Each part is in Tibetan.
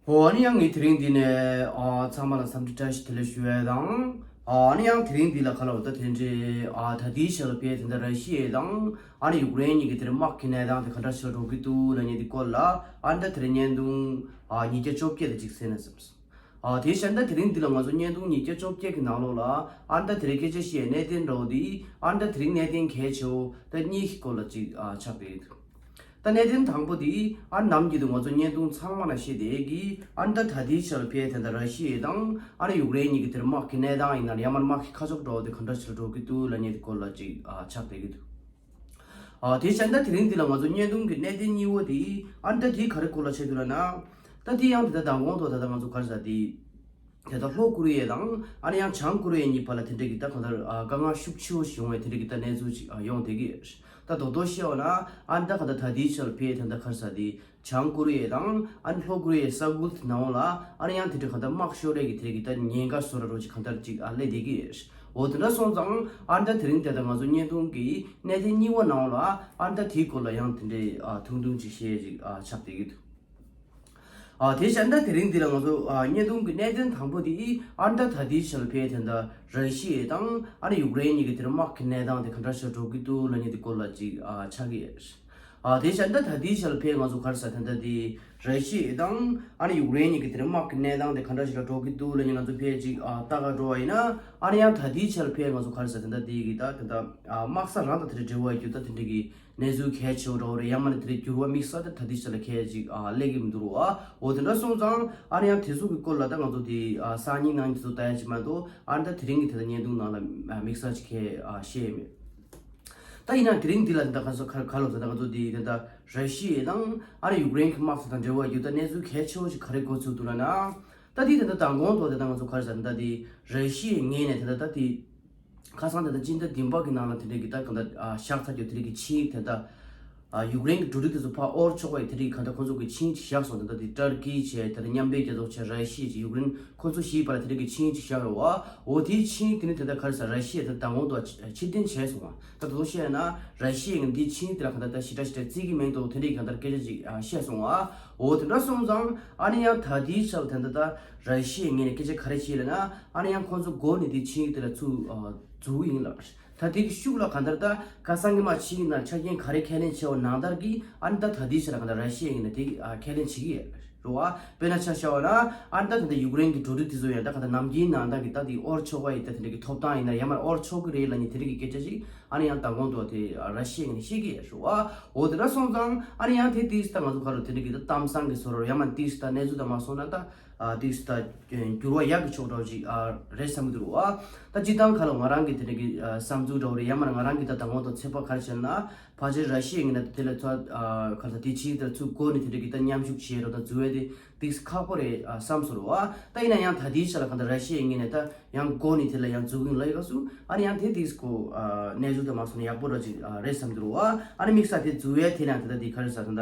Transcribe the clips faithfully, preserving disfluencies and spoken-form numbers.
ཨོ་ཨ་ནི་ཡང་ངས་དེ་རིང་འདི་ནས་ཨ་ཚང་མ་ལ་འཚམས་འདྲི་བཀྲ་ཤིས་བདེ་ལེགས་ཞུ་ཡས་དང་། ཨ་ནི་ཡང་དེ་རིང་འདི་ལ་ག་ལ་བ་ད་དེ་འདྲའི་ཨ་ད་ལྟའི་ཆ་ལ་ཕེ་དེ་འདྲ་ར་ཤི་ཡ་དང་ཨ་ནི་ཡུཀ་རེན་གཉིས་ཀྱི་དེ་རིང་དམག་གི་གནས་སྟངས་དེ་ག་འདྲ་ཞིག་ལ་འགྲོ་གི་འདུག་ལབ་མཁན་དེ་སྐོར་ལ་ཨ་ནི་ད་དེ་རིང་བརྙན་ཐུང་ཨ་ཉིས་བརྒྱ་བཅོ་བརྒྱད་དེ་ཅིག་གསན་ན་བསམས། ཨ་དེ་བཞིན་ད་དེ་རིང་འདི་ལ་ང་ཚོ་བརྙན་ཐུང་ཉིས་བརྒྱ་བཅོ་བརྒྱད་ཀྱི་ནང་ལོགས་ལ་ཨ་ནི་ད་དེ་རིང་སྐད་ཆ་བཤད་གནད་དོན་འདྲ་བོ་འདི་ཨ་ནི་ད་དེ་རིང་གནད་དོན་གལ་ཆེ་བོ་ད་གཉིས་ཀྱི་སྐོར་ལ་ཅིག་ཨ་ཆགས་བསྡད་ཡོད། ད་གནད་དོན་དང་པོ་དེ་ཨ་ནི་ནམ་རྒྱུན་དུ་ང་ཚོ་བརྙན་ཐུང་ཚང་མ་ན་བཤད་བསྡད་ཀྱི་ཨ་ནི་ད་ད་ལྟའི་ཆར་ཕེ་དེ་འདྲ་ར་ཤི་ཡ་དང་ཨ་ནི་ཡུཀ་རེན་གཉིས་ཀྱི་དེར་དམག་གི་གནས་སྟངས་ཡིན་ན་ཡང་མར་དམག་གི་ཁ་ཕྱོགས་འདྲ་བོ་དེ་ག་འདྲ་ཞིག་ལ་འགྲོ་གི་འདུག་ལབ་མཁན་དེ་སྐོར་ལ་ཅིག་ཨ་ཆགས་བསྡད་ཀྱི་འདུག། ཨ་དེ་བཞིན་ད་དེ་རིང་འདི་ལ་ང་ཚོ་བརྙན་ཐུང་གི་གནད་དོན་གཉིས་པོ་དེ་ཨ་ནི་ད་དེ་ག་རེ་སྐོར་ལ་བཤད་འདུག་ལབ་ན། ད་དེ་ཡང་དེ་ད་མདང་དགོང་ཐོག་ད་ལྟ་ང་ཚོ་ག་རེ་ཟ་དེ། དེ་ལྟར་ལྷོ་ཀོ་རི་ཡ་དང་ཨ་ནི་ཡང་བྱང་ཀོ་རི་ཡ་གཉིས་བར་ལ་དེ་འདྲ་གི་ད་གང་ལྟར་ཨ་དཀའ་ངལ་ཤུགས་ཆེ་བོ་ཞིག་ཡོང་བའི་དེ་འདྲ་གི་ད་གནས་ཚུལ་ཅིག་ཨ་ཡོང་བསྡད་ཀྱི་ཡོད། ད་རྡོག་རྡོག་བཤད་པ་ན་ཨ་ནི་ད་གང་ལྟར་ད་ལྟའི་ཆར་ཕེ་དེ་འདྲ་ག་རེ་ཟ་དེ་བྱང་ཀོ་རི་ཡ་དང་ཨ་ནི་ལྷོ་ཀོ་རི་ཡའི་ས་ཁུལ་དེ་ནང་ལ་ཨ་ནི་ཡང་དེ་འདྲ་གང་ལྟར་དམག་ཤོར་རེས་ཀྱི་དེ་འདྲ་གི་ད་ཉེན་ཁ་བཟོ་འདྲ་བོ་ཅིག་གང་ལྟར་ཅིག་ཨ་སླེབས་བསྡད་ཀྱི་ཡོད། འོ་དེ་འདྲ་སོང་ཙང་ཨ་ནི་ད་དེ་རིང་དེ་ད་ང་ཚོ་བརྙན་ཐུང་གི་གནད་དོན་གཉིས་པ་ནང་ལ་ཨ་ནི་ད་དེའི་སྐོར་ལ་ཡང་དེ་འདྲའི་ཨ་ཐུང་ཐུང་ཅིག་བཤད་ཅིག་ཨ་ཆགས་བསྡད་ཀྱི་འདུག། ཨ་དེ་བཞིན་ད་དེ་རིང་འདི་ལ་ང་ཚོ་ཨ་བརྙན་ཐུང་གི་གནད་དོན་དང་པོ་དེ་ཨ་ནི་ད་ད་ལྟའི་ཆར་ཕེ་དེ་འདྲ་ར་ཤི་ཡ་དང་ཨ་ནི་ཡུཀ་རེན་གཉིས་ཀྱི་དེར་དམག་གི་གནས་སྟངས་དེ་ག་འདྲ་ཞིག་འགྲོ་གི་འདུག་ལབ་མཁན་དེ་སྐོར་ལ་ཅིག་ཨ་ཆགས་ཀྱི་ཡོད། ཨ་དེ་བཞིན་ད་ད་ལྟའི་ཆར་ཕེ་ང་ཚོ་ག་རེ་ཟ་དེ་འདྲ་དེ་ར་ཤི་ཡ་དང་ཨ་ནི་ཡུཀ་རེན་གཉིས་ཀྱི་དེར་དམག་གི་གནས་སྟངས་དེ་ག་འདྲ་ཞིག་ལ་འགྲོ་གི་འདུག་ལབ་མཁན་ང་ཚོ་ཕེ་ཅིག་ཨ་ལྟ་ག་འགྲོ་བ་ཡིན་ན་ཨ་ནི་ཡང་ད་ལྟའི་ཆར་ཕེ་ང་ཚོ་ག་རེ་ཟ་དེ་འདྲ་དེ་གི་ད་དེ་འདྲ་ཨ་དམག་ས་རང་དང་དེ་འདྲ་འབྲེལ་བ་ཡོད་རྒྱུ་ད་དེ་འདྲ་གི་གནས་ཚུལ་གལ་ཆེ་བོ་འདྲ་བོ་རེད། ཡང་མིན་ན་དེ་འདྲའི་འགྱུར་བ་དམིགས་བསལ་དེ་ད་ལྟའི་ཆར་ལ་གལ་ཅིག་ཨ་སླེབས་ཀྱི་མི་འདུག་རོ། ཨ་འོ་དེ་འདྲ་སོང་ཙང་ཨ་ནི་ཡང་དེ་ཚོ་གི་སྐོར་ལ་ད་ང་ཚོ་དེ་ཨ་སང་ཉིན་གནངས་ཉིན་དེ་ཚོ་ལྟ་ཡ་ཅིག་མ་གཏོགས་ཨ་ནི་ད་དེ་རིང་གི་དེ་ད་བརྙན་ཐུང་ནང་ལ་ཨ་དམིགས་བསལ་ཅིག་གལ་ཨ་བཤད་ཡ་མེད། ད་ཡིན་ན་དེ་རིང་འདི་ལ་ད་ག་ཚོད་ག་ག་ལོ་ད་ད་ང་ཚོ་དེ་ད་ད་ར་ཤི་ཡ་དང་ཨ་ནི་ཡུཀ་རེན་གྱི་དམག་ས་དང་འབྲེལ་བ་ཡོད་ད་གནས་ཚུལ་གལ་ཆེ་བོ་ཅིག་ག་རེ་གོ་ཚུལ་འདུག་ལབ་ན། ད་དེ་ད་ད་མདང་དགོང་ཐོག་དེ་ད་ང་ཚོ་ག་རེ་ཟ་ད་དེ་ར་ཤི་ཡའི་ངོས་ནས་དེ་ད་ད་དེ། ཁ་སང་དེ་ད་སྤྱི་ཟླ་བདུན་པ་གི་ནང་ལ་དེ་འདྲ་གི་ད་གང་ད་ཨ་བཞག་ཚར་རྒྱུ་དེ་འདྲ་གི་ཆིངས་ཡིག་དེ་ད་ཨ་ཡུཀ་རེན་གྱི་འབྲུ་རིགས་དེ་ཚོ་ཕར་དབོར་ཆོག་པ་ཡི་དེ་འདྲ་གི་གང་ད་ཁོང་ཚོ་གི་ཆིངས་ཡིག་ཅིག་བཞག་སོང་། དེ་ད་དེ་ཏར་ཀི་བྱས་དེ་ད་མཉམ་འབྲེལ་རྒྱལ་ཚོགས་བྱས་ར་ཤི་ཡ་བྱས་ཡུཀ་རེན་ཁོང་ཚོ་བཞིའི་བར་ལ་དེ་འདྲ་གི་ཆིངས་ཡིག་ཅིག་བཞག་ཡོད་པ། འོ་དེའི་ཆིངས་ཡིག་དེ་ནི་དེ་ད་ག་རེ་ཟ་ར་ཤི་ཡ་དེ་མདང་དགོང་དུ་ཕྱིར་འཐེན་བྱས་སོང་བ། ད་དེ་ཚོ་བཤད་ན་ར་ཤི་ཡ་གི་འདིའི་ཆིངས་ཡིག་དེ་ལ་གང་ད་ད་ཞེ་དྲག་ཞེ་དྲག་བརྩི་གི་མེད་འདུག་དེ་འདྲ་གི་གང་ད་སྐད་ཆ་ཅིག་ཨ་བཤད་སོང་བ། འོ་དེ་འདྲ་སོང་ཙང་ཨ་ནི་ཡང་ད་དེའི་ཆར་དེ་ད་ད་ར་ཤི་ཡའི་ངོས་ནས་སྐད་ཆ་ག་རེ་བཤད་ལབ་ན། ཨ་ནི་ཡང་ཁོང་ཚོ་མགོ་ནས་དེ་ཆིངས་ཡིག་དེ་ལ་ཚུར་ཨ་འཛུལ་ཡིན་ལ། ད་དེ་གི་ཤུགས་ལ་གང་ལྟར་ད་ཁ་སང་གི་མ་ཆིངས་ཡིག་ནང་ཆ་རྐྱེན་ག་རེ་ཁས་ལེན་བྱས་པ་ནང་ལྟར་གྱི་ཨ་ནི་ད་ད་དེའི་ཆར་གང་ལྟར་ར་ཤི་ཡའི་ངོས་ནས་དེ་ཨ་ཁས་ལེན་བྱེད་ཀྱི་ཡོད་རེད་བ། དཔེར་ན་ཆ་བཞག་པ་ན་ཨ་ནི་ད་ད་ལྟ་ཡུཀ་རེན་གྱི་འབྲུ་རིགས་དེ་ཚོ་ཡང་ད་གང་ལྟར་ནམ་རྒྱུན་ནང་ལྟར་གྱི་ད་དེ་དབོར་ཆོག་པ་ཡི་ད་དེ་འདྲ་གི་ཐོབ་ཐང་ཡིན་ན་ཡང་མ་དབོར་ཆོག་གི་རེད་ལབ་མཁན་དེ་འདྲ་གི་སྐད་ཆ་ཞིག་ཨ་ནི་ཡང་མདང་དགོང་དུ་དེ་ར་ཤི་ཡའི་ངོས་ནས་བཤད་ཀྱི་ཡོད་རེད་བ། འོ་དེ་འདྲ་སོང་ཙང་ཨ་ནི་ཡང་དེ་ཏིས་ད་ང་ཚོ་ག་རུ་དེ་འདྲ་གི་ད་གཏམ་བཟང་གི་བཟོ་འདྲ་ཡང་མ་ཏིས་ད་གནས་ཚུལ་ད་མ་སོང་ན་ད། ཨ་ཏིས་ད་འགྱུར་བ་ཡག་གི་ཕྱོགས་འདྲ་བོ་ཅིག་ཨ་རེད་བསམ་གྱི་འདུག་ཨ། ད་སྤྱིར་བཏང་ཁ་ལོ་ང་རང་གི་དེ་འདྲ་གི་ཨ་བསམ་ཚུལ་འདྲ་བོ་རེད། ཡང་མིན་ན་ང་རང་གི་ད་མདང་དགོང་དུ་ཚོད་དཔག་ག་རེ་བྱས་ན། ཕལ་ཆེར་ར་ཤི་ཡའི་ངོས་ནས་དེ་ལ་ཚོ་ཨ་ག་ལ་དེ་ཕྱིའི་དེ་ཚུར་མགོ་ནས་དེ་འདྲ་གི་ད་མཉམ་ཞུགས་བྱེད་རོགས་ད་འཛུལ་བའི་དེ་ཏིས་ཁག་པོ་རེད་ཨ་བསམ་སོང་རོགས་ཨ། ད་ཡིན་ན་ཡང་ད་དེའི་ཆ་ལ་གང་ལྟར་ར་ཤི་ཡའི་ངོས་ནས་ད་ཡང་མགོ་ནས་དེ་ལ་ཡང་འཛུལ་གི་ཡིན་ལབ་ཡོད་སྐབས་སུ་ཨ་ནི་ཡང་དེ་ཏིས་ཁོ་ཨ་གནས་ཚུལ་ད་མ་སོང་ན་ཡག་པོ་འདྲ་ཅིག་ཨ་རེད་བསམ་གྱི་འདུག་ཨ། ཨ་ནི་དམིགས་བསལ་དེ་འཛུལ་བའི་དེ་ལ་ད་ད་དེ་ག་རེ་ཟ་ད་ད།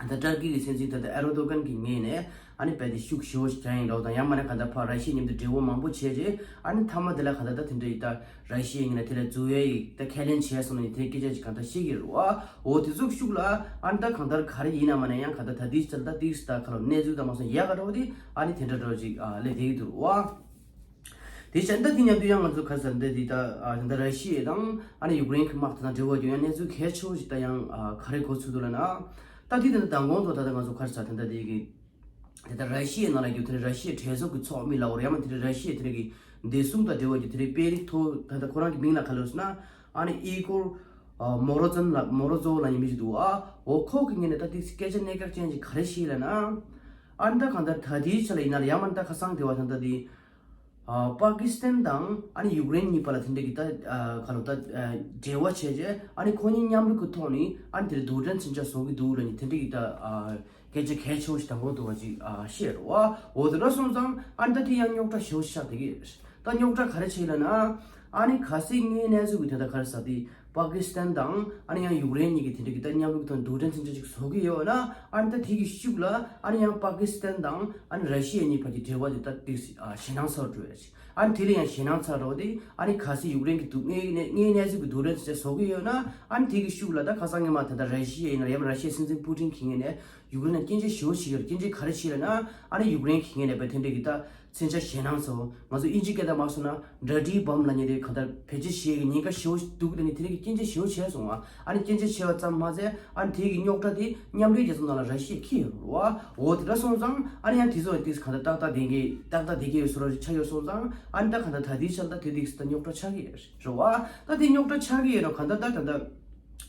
ད་ཏར་ཀི་གི་སྲིད་འཛིན་ད་ལྟ་ཨེར་ཌོ་གན་གྱི་ངོས་ནས་ཨ་ནི་རྦད་དེ་ཤུགས་ཞེ་པོ་ཞིག་རྒྱག་ཡིན་འདྲ་བོ་དང་ཡང་མིན་ན་གང་ལྟར་ཕར་ར་ཤི་ཡ་མཉམ་དུ་འབྲེལ་བ་མང་པོ་བྱས་རྗེས་ཨ་ནི་མཐའ་མ་དེ་ལ་གང་ལྟར་ད་དེ་འདྲ་ཡི་ད་ར་ཤི་ཡའི་ངོས་ནས་དེ་ལ་འཛུལ་བའི་ཡི་ད་ཁས་ལེན་བྱས་སོང་ནས་དེ་སྐད་ཆ་ཅིག་གང་ལྟར་བཤད་ཀྱི་རེད་བ། འོ་དེ་ཚོ་ཤུགས་ལ་ཨ་ནི་ད་གང་ལྟར་ག་རེ་ཡིན་ན་མ་ན་ཡང་གང་ལྟར་ད་དེའི་ཆར་ད་དེའི་ད་ཁ་ལོ་གནས་ཚུལ་ད་མ་སོང་ཡག་ག་འདྲ་བོ་དེ་ཨ་ནི་དེ་འདྲ་འདྲ་བོ་ཅིག་ཨ་ལས་དེ་གི་འདུག་བ། དེ་བཞིན་ད་དེ་མཉམ་དུ་ཡང་ང་ཚོ་ག་རེ་ཟ་འདི་འདི་ད་ཨ་དེ་འདྲ་ར་ཤི་ཡ་དང་ཨ་ནི་ཡུཀ་རེན་གྱི་དམག་དེ་དང་འབྲེལ་བ་ཡོད་ཡང་གནས་ཚུལ་གལ་ཆེ་བོ་ཞིག་ད་ཡང་ཨ་ག་རེ་གོ་ཚུལ་འདུག་ལབ་ན། ད་དེ་དེ་འདྲ་མདང་དགོང་དུ་ད་ལྟ་ང་ཚོ་ག་རེ་ཟ་དེ་འདྲ་དེ་གི་དེ་ལྟར་ར་ཤི་ཡའི་ནང་ལ་ཡོད་དེ་ར་ཤི་ཡའི་གྲོས་ཚོགས་ཀྱི་ཚོགས་མི་ལ་འོར་ཡང་མ་དེ་ར་ཤི་ཡའི་དེ་ར་གི་བདེ་སྲུང་དང་འབྲེལ་བ་ཡོད་དེ་ར་དཔོན་རིགས་ཐོག་ད་ལྟ་ཁོ་རང་གི་མིང་ལ་ག་ལབ་ཟེར་ན་ཨ་ནི་ཨི་གོར་མོ་རོ་ཙན་ལ་མོ་རོ་ཙོ་ལབ་མཁན་མི་ཞིག་འདུག་ཨ། འོ་ཁོ་གི་ངོས་ནས་ད་དེ་སྐད་ཆ་གནད་འགག་ཅན་ཅིག་ག་རེ་བཤད་ལབ་ན། ཨ་ནི་ད་གང་ལྟར་ད་དེའི་ཆ་ལ་ཡིན་ན་ཡང་མ་ད་ཁ་སང་དེ་བ་ད་ད་དེ། ཨ་པ་ཀི་སི་ཐན་དང་ཨ་ནི་ཡུཀ་རེན་གཉིས་བར་ལ་དེ་འདྲ་གི་ད་ཨ་ག་ལ་ད་ཨ་འབྲེལ་བ་བྱས་རྗེས་ཨ་ནི་ཁོ་གཉིས་མཉམ་རུབ་ཀྱི་ཐོག་ནས་ཨ་ནི་དེར་རྡུལ་ཕྲན་མཚོན་ཆ་བཟོ་གི་འདུག་ལབ་ནས་དེ་འདྲ་གི་ད་ཨ་སྐད་ཆ་གལ་ཆེ་བོ་ཞིག་དང་པོ་འདུག་བ་ཅིག་ཨ་བཤད་རེད་བ། འོ་དེ་འདྲ་སོང་ཙང་ཨ་ནི་ད་དེ་ཡང་རྙོག་དྲ་ཞེ་བོ་ཞིག་ཆགས་བསྡད་ཀྱི་ཡོད་རེད། ད་རྙོག་དྲ་ག་རེ་བྱས་ལབ་ན་ཨ་ནི་གལ་སྲིད་དངོས་གནས་ཚུལ་གྱི་དེ་འདྲ་ག་རེ་ཟ་དེ། པ་ཀི་སི་ཐན་དང་ཨ་ནི་ཡང་ཡུཀ་རེན་གཉིས་ཀྱི་དེ་འདྲ་གི་ད་མཉམ་རུབ་དང་རྡུལ་ཕྲན་མཚོན་ཆ་ཅིག་བཟོ་གི་ཡོད་ན་ཨ་ནི་ད་དེ་གི་ཤུགས་ལ་ཨ་ནི་ཡང་པ་ཀི་སི་ཐན་དང་ཨ་ནི་ར་ཤི་ཡ་གཉིས་བར་གྱི་འབྲེལ་བ་དེ་ད་ཏིག་ཙམ་ཨ་ཞེད་སྣང་ཚ་བོ་འགྲོ་ཡ་ཅིག་ཨ་ནི་དེ་ལ་ཡང་ཞེད་སྣང་ཚ་འགྲོ་དེ་ཨ་ནི་གལ་སྲིད་ཡུཀ་རེན་གྱི་དུ་དངོས་གནས་དངོས་གནས་ཚུལ་གྱི་རྡུལ་ཕྲན་མཚོན་ཆ་བཟོ་གི་ཡོད་ན་ཨ་ནི་དེ་གི་ཤུགས་ལ་ད་ཁ་སང་ཉི་མ་ད་ལྟ་ར་ཤི་ཡ་ཡིན་ན་ཡང་ར་ཤི་ཡའི་སྲིད་འཛིན་པུ་ཏིན་གྱི་ངོས་ནས། ཡུཀ་རེན་ལ་སྐྱོན་བརྗོད་ཞེ་པོ་བྱེད་ཀྱི་ཡོད་རེད། སྐྱོན་བརྗོད་ག་རེ་བྱེད་ལབ་ན། ཨ་ནི་ཡུཀ་རེན་གྱི་ངོས་ནས་དཔེ་དེ་འདྲ་གི་ད་མཚོན་ཆ་ཞེད་སྣང་ཚ་པོ། ང་ཚོ་དབྱིན་ཇིའི་སྐད་དང་མ་སོང་ན་dirty bomb ལབ་མཁན་དེ་གང་ལྟར་བེད་སྤྱོད་བྱེད་ཀྱི་ཉེན་ཁ་ཞེ་པོ་འདུག་དེ་ནི་དེ་འདྲ་གི་སྐྱོན་བརྗོད་ཞེ་པོ་བྱས་སོང་བ། ཨ་ནི་སྐྱོན་བརྗོད་བྱས་པ་ཙམ་མ་ཟད། ཨ་ནི་དེ་གི་རྙོག་དྲ་དེ་མཉམ་འབྲེལ་རྒྱལ་ཚོགས་ནང་ལ་ར་ཤི་ཡས་འཁྱེར་ཡོད་རེད་བ། འོ་དེ་འདྲ་སོང་ཙང་ཨ་ནི་ཡང་དེ་ཚོ་ཡང་ཏིག་གང་ལྟར་ཏག་ཏག་བསྡད་མཁན་ཏག་ཏག་བསྡད་མཁན་ཡོད་བཟོ་འདྲ་ཆགས་ཡོད་སོང་ཙང་། ཨ་ནི་ད་གང་ལྟར་ད་ལྟའི་ཆར་ད་དེ་ཏིག་ད་རྙོག་དྲ་ཆགས་ཀྱི་ཡོད་རེད་བ། ད་དེ་རྙོག་དྲ་ཆགས་ཀྱི་ཡོད་རེད། གང་ལྟར་ད་ད་ད།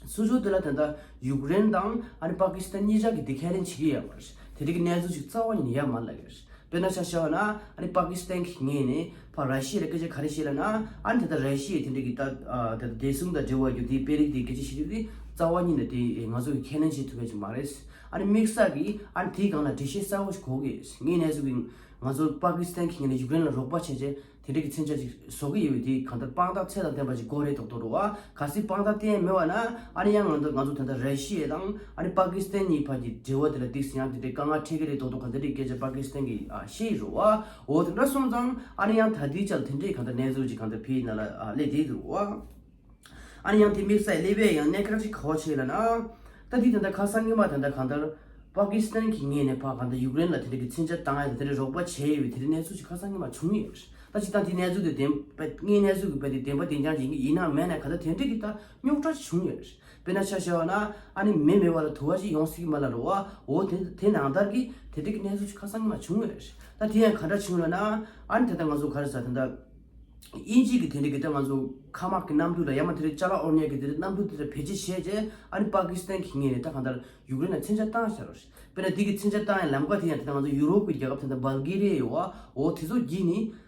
སོ་སོ་དེ་ལ་ད་ལྟ་ཡུཀ་རེན་དང་ཨ་ནི་པ་ཀི་སི་ཐན་གཉིས་ཆར་གྱི་དེ་ཁས་ལེན་བྱེད་ཀྱི་ཡོད་མ་རེད། དེ་འདྲ་གི་གནས་ཚུལ་ཞིག་རྩ་བ་ཉིད་ནས་ཡོད་མ་རེད་ལབ་ཀྱི་རེད། དཔེར་ན་ཆ་བཞག་ན་ཨ་ནི་པ་ཀི་སི་ཐན་གྱི་ངོས་ནས་ཕར་ར་ཤི་ཡ་ལ་སྐད་ཆ་ག་རེ་བཤད་ལབ་ན། ཨ་ནི་ད་ལྟ་ར་ཤི་ཡས་དེ་འདྲ་གི་ད་ད་ལྟ་བདེ་སྲུང་དང་འབྲེལ་བ་ཡོད་དེ་དཔོན་རིགས་དེ་སྐད་ཆ་བཤད་རྒྱུ་དེ་རྩ་བ་ཉིད་ནས་དེ་ང་ཚོ་གི་ཁས་ལེན་བྱེད་ཐུབ་ཡ་ཅིག་མ་རེད། ཨ་ནི་དམིགས་བསལ་གྱིས་ཨ་ནི་དེའི་སྒང་ལ་འགྲེལ་བཤད་གསལ་པོ་ཞིག་དགོས་ཀྱི་རེད། ངའི་གནས་ཚུལ་གྱི་ང་ཚོ་པ་ཀི་སི་ཐན་གྱི་ངོས་ནས་ཡུཀ་རེན་ལ་རོགས་པ་བྱས་རྗེས། དེ་འདྲ་གི་མཚོན་ཆ་ཅིག་བཟོ་གི་ཡོད་པའི་དེ་གང་ལྟར་དཔང་རྟགས་ཚད་དང་ལྡན་པ་ཅིག་དགོས་རེད་མདོག་མདོག་རེད་བ། གལ་སྲིད་དཔང་རྟགས་དེ་མེད་པ་ན། ཨ་ནི་ཡང་ང་ཚོ་ང་ཚོ་ད་ལྟ་ར་ཤི་ཡ་དང་ཨ་ནི་པ་ཀི་སི་ཐན་གཉིས་བར་གྱི་འབྲེལ་བ་དེ་ལ་ཏིག་ཡང་དེ་འདྲའི་དཀའ་ངལ་འཕྲད་ཀྱི་རེད་མདོག་མདོག་གང་ལྟར་དེ་སྐད་ཆ་པ་ཀི་སི་ཐན་གྱིས་ཨ་བཤད་ཡོད་རེད་བ། འོ་དེ་འདྲ་སོང་ཙང་ཨ་ནི་ཡང་ད་ལྟའི་ཆར་དེ་འདྲའི་གང་ལྟར་གནས་ཚུལ་ཅིག་གང་ལྟར་ཕྱིའི་ནང་ལ་ཨ་སླེབས་བསྡད་འདུག་བ། ཨ་ནི་ཡང་དེ་དམིགས་བསལ་སླེབས་པའི་ཡང་གནད་འགག་ཅིག་ག་པར་བྱས་ལབ་ན། ད་དེ་ད་ལྟ་ཁ་སང་ཉི་མ་ད་ལྟ་གང་ལྟར་པ་ཀི་སི་ཐན་གྱི་ངོས་ནས་ཕར་གང་ལྟར་ཡུཀ་རེན་ལ་དེ་འདྲ་གི་མཚོན་ཆ་བཏང་ཡ་དང་དེ་འདྲ་རོགས་པ་བྱས་ཡོད་པའི་དེ་འདྲའི་གནས་ཚུལ་ཅིག་ཁ་སང་ཉི་མ་བྱུང་ཡོད་རེད། ད་སྤྱིར་བཏང་དེ་གནས་ཚུལ་དེ་བདེན་པ་ངའི་གནས་ཚུལ་གྱི་དཔེ་དེ་བདེན་པ་བདེན་རྐྱང་ཅིག་ཡིན་ན་མེད་ན་གང་ལྟར་དེ་འདྲ་གི་ད་རྙོག་དྲ་ཅིག་བྱུང་ཡོད་རེད། དཔེར་ན་ཆ་བཞག་པ་ན་ཨ་ནི་མེ་མེད་པ་ལ་དུ་བ་ཞིག་ཡོང་སྲིད་ཀྱི་མ་རེད་བ། འོ་དེ་དེ་ནང་ལྟར་གྱི་དེ་འདྲ་གི་གནས་ཚུལ་ཅིག་ཁ་སང་ཉི་མ་བྱུང་ཡོད་རེད། ད་དེ་ཡང་ག་འདྲ་བྱུང་ལབ་ན། ཨ་ནི་ད་ལྟ་ང་ཚོ་ག་རེ་ཟ་ད་ལྟ། དབྱིན་ཇི་གི་དེ་འདྲ་གི་ད་ང་ཚོ་མཁའ་དམག་གི་གནམ་གྲུ་ལ་ཡང་མ་དེ་རིང་ཅ་ལག་དབོར་ཉེས་ཀྱི་དེ་འདྲ་གནམ་གྲུ་དེ་འདྲ་བེད་སྤྱོད་བྱས་རྗེས། ཨ་ནི་པ་ཀི་སི་ཐན་གྱི་ངོས་ནས་ད་གང་ལྟར་ཡུཀ་རེན་ལ་མཚོན་ཆ་བཏང་བཞག་རེད། དཔེར་ན་དེ་གི་མཚོན་ཆ་བཏང་ཡའི་ལམ་ཁ་དེ་ཡང་ད་ལྟ་ང་ཚོ་ཡུ་རོབ་ཀྱི་རྒྱལ་ཁབ་དེ་འདྲ་བལ་གྷི་རི་ཡ་ཡོད་བ། འོ་དེ་ཚོ་བརྒྱུད་ནས་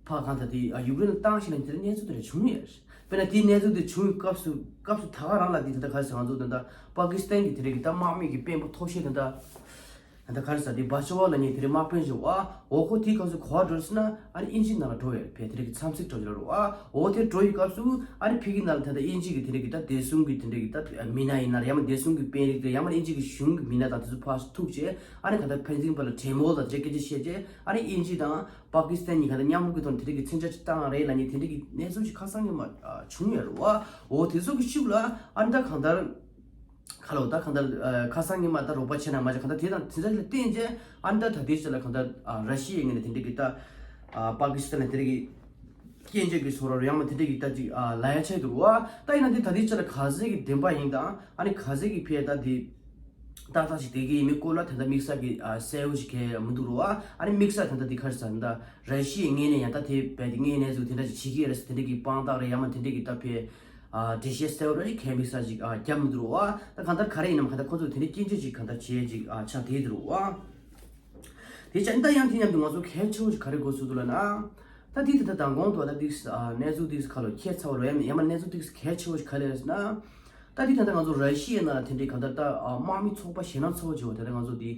ཕར་གང་ལྟར་དེ་ཡུཀ་རེན་ལ་བཏང་ཞིག་ལ་དེ་འདྲ་གནས་ཚུལ་དེ་འདྲ་བྱུང་ཡོད་རེད། དཔེར་ན་དེའི་གནས་ཚུལ་དེ་བྱུང་བའི་སྐབས་སུ་སྐབས་སུ་ད་ག་རང་ལ་དེ་ད་ལྟ་ག་རེ་ཟེར་ང་ཚོ་ད་ལྟ་པ་ཀི་སི་ཐན་གྱི་དེ་འདྲ་གི་ད་དམག་མི་གི་དཔོན་པོ་མཐོ་ཤོས་དེ་འདྲ། ད་ལྟ་ག་རེ་ཟེར་དེ་བྷ་ཆོ་ཝ་ལབ་མཁན་དེ་རིང་དམག་དཔོན་ཞིག་བ། འོ་ཁོ་དེའི་སྐབས་སུ་ག་པར་འགྲོ་ཟེར་ན། ཨ་ནི་དབྱིན་ཇི་ནང་ལ་འགྲོ་ཡོད་རེད། ཕེ་དེ་རིང་གི་འཚམས་གཟིགས་འགྲོ་རྒྱུ་རེད་བ། འོ་དེ་འགྲོ་ཡི་སྐབས་སུ་ཨ་ནི་ཕ་གི་ནང་ལ་ད་ལྟ་དབྱིན་ཇི་གི་དེ་འདྲ་གི་ད་བདེ་སྲུང་གི་དེ་འདྲ་གི་ད་མི་སྣ་ཡིན་ན་རེད། ཡང་མ་བདེ་སྲུང་གི་དཔོན་རིགས་དེ་ཡང་མ་དབྱིན་ཇི་གི་གཞུང་གི་མི་སྣ་དང་དེ་ཚོ་ཕར་ཐུག་བྱས། ཨ་ནི་ག་ད་ཕན་ཚུན་བར་ལ་གྲོས་མོལ་དང་དེ་འདྲ་སྐད་ཆ་བཤད་རྗེས། ཨ་ནི་དབྱིན་ཇི་དང་པ་ཀི་སི་ཐན་གཉིས་ག་ད་མཉམ་རུབ་ཀྱི་ཐོག་ནས་དེ་འདྲ་གི་མཚོན་ཆ་ཅིག་བཏང་རེད་ལབ་མཁན་དེ་འདྲ་གི་གནས་ཚུལ་ཞིག་ཁ་སང་ཉི་མ་བྱུང་ཡོད་རེད་བ། འོ་དེ་ཚོ་གི་ཤུགས་ལ་ཨ་ནི་ད་གང་ལྟར། ཁ་ལོ་ད་གང་ལྟར་ཁ་སང་ཉི་མ་ད་རོགས་པ་བྱས་ན་མ་བྱས་གང་ལྟར་དེ་དང་དེ་འདྲ་ལ་བརྟེན་རྗེས། ཨ་ནི་ད་ད་ལྟའི་ཆ་ལ་གང་ལྟར་ར་ཤི་ཡའི་ངོས་ནས་དེ་འདྲ་གི་ད་པ་ཀི་སི་ཐན་ལ་དེ་འདྲ་གི་སྐྱོན་བརྗོད་ཀྱི་བཟོ་འདྲ་ཡང་མ་དེ་འདྲ་གི་ད་ཅིག་ལབ་ཡ་ཆགས་འདུག་བ། ད་ཡིན་ན་དེ་ད་ལྟའི་ཆ་ལ་ག་ཚད་ཀྱི་བདེན་པ་ཡིན་དང་། ཨ་ནི་ག་ཚད་ཀྱི་ཕེ་ད་དེ་ཏག་ཏག་ཅིག་བསྡད་ཀྱི་ཡིན་མིན་སྐོར་ལ་ད་ལྟ་དམིགས་བསལ་གྱི་གསལ་པོ་ཞིག་གང་ཡང་མི་འདུག་རོ། ཨ་ནི་དམིགས་བསལ་ད་ལྟ་འདི་ག་རེ་ཟེར་ན། ར་ཤི་ཡའི་ངོས་ནས་ཡང་ད་དེ་བས་དེ་ངའི་གནས་ཚུལ་དེ་འདྲ་ཞིག་བྱེད་ཀྱི་ཡོད་རེད་ཟེར་དེ་འདྲ་གི་དཔང་རྟགས་རེད། ཡང་མ་དེ་འདྲ་གི་ད་ཕེ་འགྲེལ་བཤད་གསལ་པོ་རེ་གང་དམིགས་བསལ་ཅིག་བརྒྱབ་མི་འདུག་རོ། ད་གང་ལྟར་ག་རེ་ཡིན་ནམ་གང་ལྟར་ཁོ་ཚོས་དེ་འདྲ་སྐྱོན་བརྗོད་ཅིག་གང་ལྟར་བྱས་ཅིག་ཆགས་བསྡད་འདུག་རོ། དེ་ཅང་ད་ཡང་དེ་མཉམ་དུ་ང་ཚོ་གལ་ཆེ་བོ་ཞིག་ག་རེ་དགོས་ཚུལ་འདུག་ལབ་ན། ད་དེ་དེ་ད་དང་གོང་དུ་ད་དེ་གནས་ཚུལ་དེ་ཁ་ལོ་ཁྱད་མཚར་བ་ལོ་ཡང་ཡང་མ་གནས་ཚུལ་དེ་གལ་ཆེ་བོ་ཞིག་ག་རེ་རེད་ཟེར་ན། ད་དེ་ད་ལྟ་ང་ཚོ་ར་ཤི་ཡའི་ནང་ལ་དེ་འདྲའི་གང་ལྟར་ད་དམག་མི་ཚོགས་པ་ཞེད་སྣང་ཚ་བོ་བྱེད་པ་དེ་ལྟར་ང་ཚོ་དེ་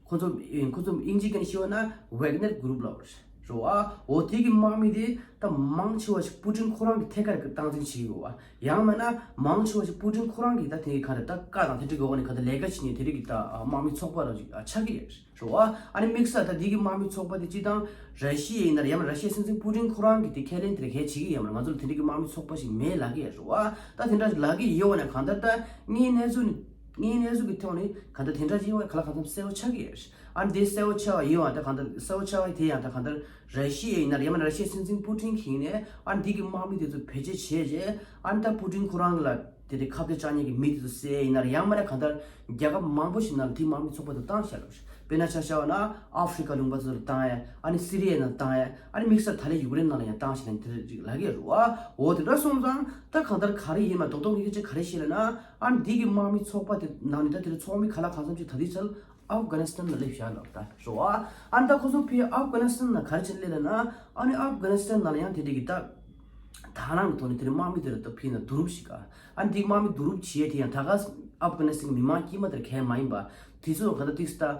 ཁོ་ཚོ་ཁོ་ཚོ་དབྱིན་ཇིའི་སྐད་ནས་བཤད་པ་ན་ཝེག་ནེར་གུ་རུབ་ལབ་རེད་བ། འོ་དེ་གི་དམག་མི་དེ་ད་མང་ཆེ་བ་ཞིག་པུ་ཏིན་ཁོ་རང་གི་ཐད་ཀར་གི་སྟངས་འཛིན་བྱེད་ཀྱི་ཡོད་བ། ཡང་མིན་ན་མང་ཆེ་བ་ཞིག་པུ་ཏིན་ཁོ་རང་གི་ད་དེ་གི་གང་ལྟར་ད་བཀའ་དང་དེ་འདྲ་གི་འོག་ནས་གང་ལྟར་ལས་ཀ་བྱེད་མཁན་དེ་འདྲ་གི་ད་དམག་མི་ཚོགས་པ་རང་ཞིག་ཆགས་ཀྱི་ཡོད་རེད། རེད་བ། ཨ་ནི་དམིགས་བསལ་ད་འདི་གི་དམག་མི་ཚོགས་པ་དེ་སྤྱིར་བཏང་ར་ཤི་ཡའི་ཡིན་ན་རེད། ཡང་ན་ར་ཤི་ཡའི་སྲིད་འཛིན་པུ་ཏིན་ཁོ་རང་གིས་དེ་ཁས་ལེན་དེ་འདྲ་གལ་བྱེད་ཀྱི་ཡོད་མ་རེད། ང་ཚོ་ལ་དེ་འདྲ་གི་དམག་མི་ཚོགས་པ་ཞིག་མེད་ལབ་ཀྱི་ཡོད་རེད་བ། ད་དེ་འདྲ་ལབ་ཀྱི་ཡོད་ན་གང་ལྟར་ད་ངའི་གནས་ཚུལ་ངའི་གནས་ཚུལ་གྱི་ཐོག་ནས་གང་ལྟར་དེ་འདྲ་ཅིག་ཡོད་པ་ག་ལ་གང་འཚམ་གསལ་པོ་ཆགས་ཀྱི་ཡོད་རེད། ཨ་ནི་དེ་གསལ་པོ་ཆགས་པ་ཡིན་པ་ད་གང་ལྟར་གསལ་པོ་ཆགས་པ་དེ་ཡང་ད་གང་ལྟར་ར་ཤི་ཡའི་ཡིན་ན་རེད། ཡང་མིན་ན་ར་ཤི་ཡའི་སྲིད་འཛིན་པུ་ཏིན་གྱིས་ནས་ཨ་ནི་འདི་གི་དམག་མི་དེ་ཚོ་བེད་སྤྱོད་བྱས་རྗེས་ཨ་ནི་ད་པུ་ཏིན་ཁོ་རང་ལ། དེ་དེ་ཁ་གཏད་བཅག་མཁན་གྱི་མི་དེ་ཚོ་བསད་ཡིན་ན་རེད། ཡང་མིན་ན་གང་ལྟར་རྒྱལ་ཁབ་མང་པོ་ཞིག་ནང་ལ་དེའི་དམག་མི་ཚོགས་པ་དེ་བཏང་བཞག་ལབ་རེད། དཔེར་ན་ཆ་བཞག་པ་ན་ཨ་ཧྥི་རི་ཀ་ལུང་པ་ཚོ་ལ་བཏང་ཡ། ཨ་ནི་སི་རི་ཡའི་ནང་བཏང་ཡ། ཨ་ནི་དམིགས་བསལ་ད་ལན་ཡུཀ་རེན་ནང་ལ་ཡང་བཏང་ཞིག་ལབ་དེ་འདྲ་ཅིག་ལབ་ཀྱི་ཡོད་རེད་བ། འོ་དེ་འདྲ་སོང་ཙང་ད་གང་ལྟར་ག་རེ་ཡིན་ན་རྡོག་རྡོག་ངས་སྐད་ཆ་ག་རེ་བཤད་ལབ་ན། ཨ་ནི་འདི་གི་དམག་མི་ཚོགས་པ་དེ་ནང་ནས་ད་དེ་ལ་ཚོགས་མི་ག་ལ་གང་འཚམ་ཅིག་ད་ལྟའི་ཆར་ཨབ་གྷ་ནི་སི་ཐན་ལ་སླེབས་བཞག་ལབ་ད་རེད་བ། ཨ་ནི་ད་ཁོ་ཚོ་ཕར་ཨབ་གྷ་ནི་སི་ཐན་ལ་ག་རེ་བྱས་སླེབས་ལབ་ན། ཨ་ནི་ཨབ་གྷ་ནི་སི་ཐན་ནང་ལ་ཡང་དེ་འདྲ་གི་ད། དང་བླངས་ཀྱི་ཐོག་ནས་དེ་རིང་དམག་མི་དེ་ལ་ད་ཕུལ་ན་བསྡུ་རུབ་ཞིག་ག་ཨ་ནི་དེ་དམག་མི་བསྡུ་རུབ་བྱེད་ཡས་དེ་ཡང་ད་ག་ཨབ་གྷ་ནི་སི་ཐན་གྱི་མི་མང་དཀྱུས་མ་དེར་གལ་མ་ཡིན་པ། དེ་ཚོ་ག་ད་ཏིག་ཙམ་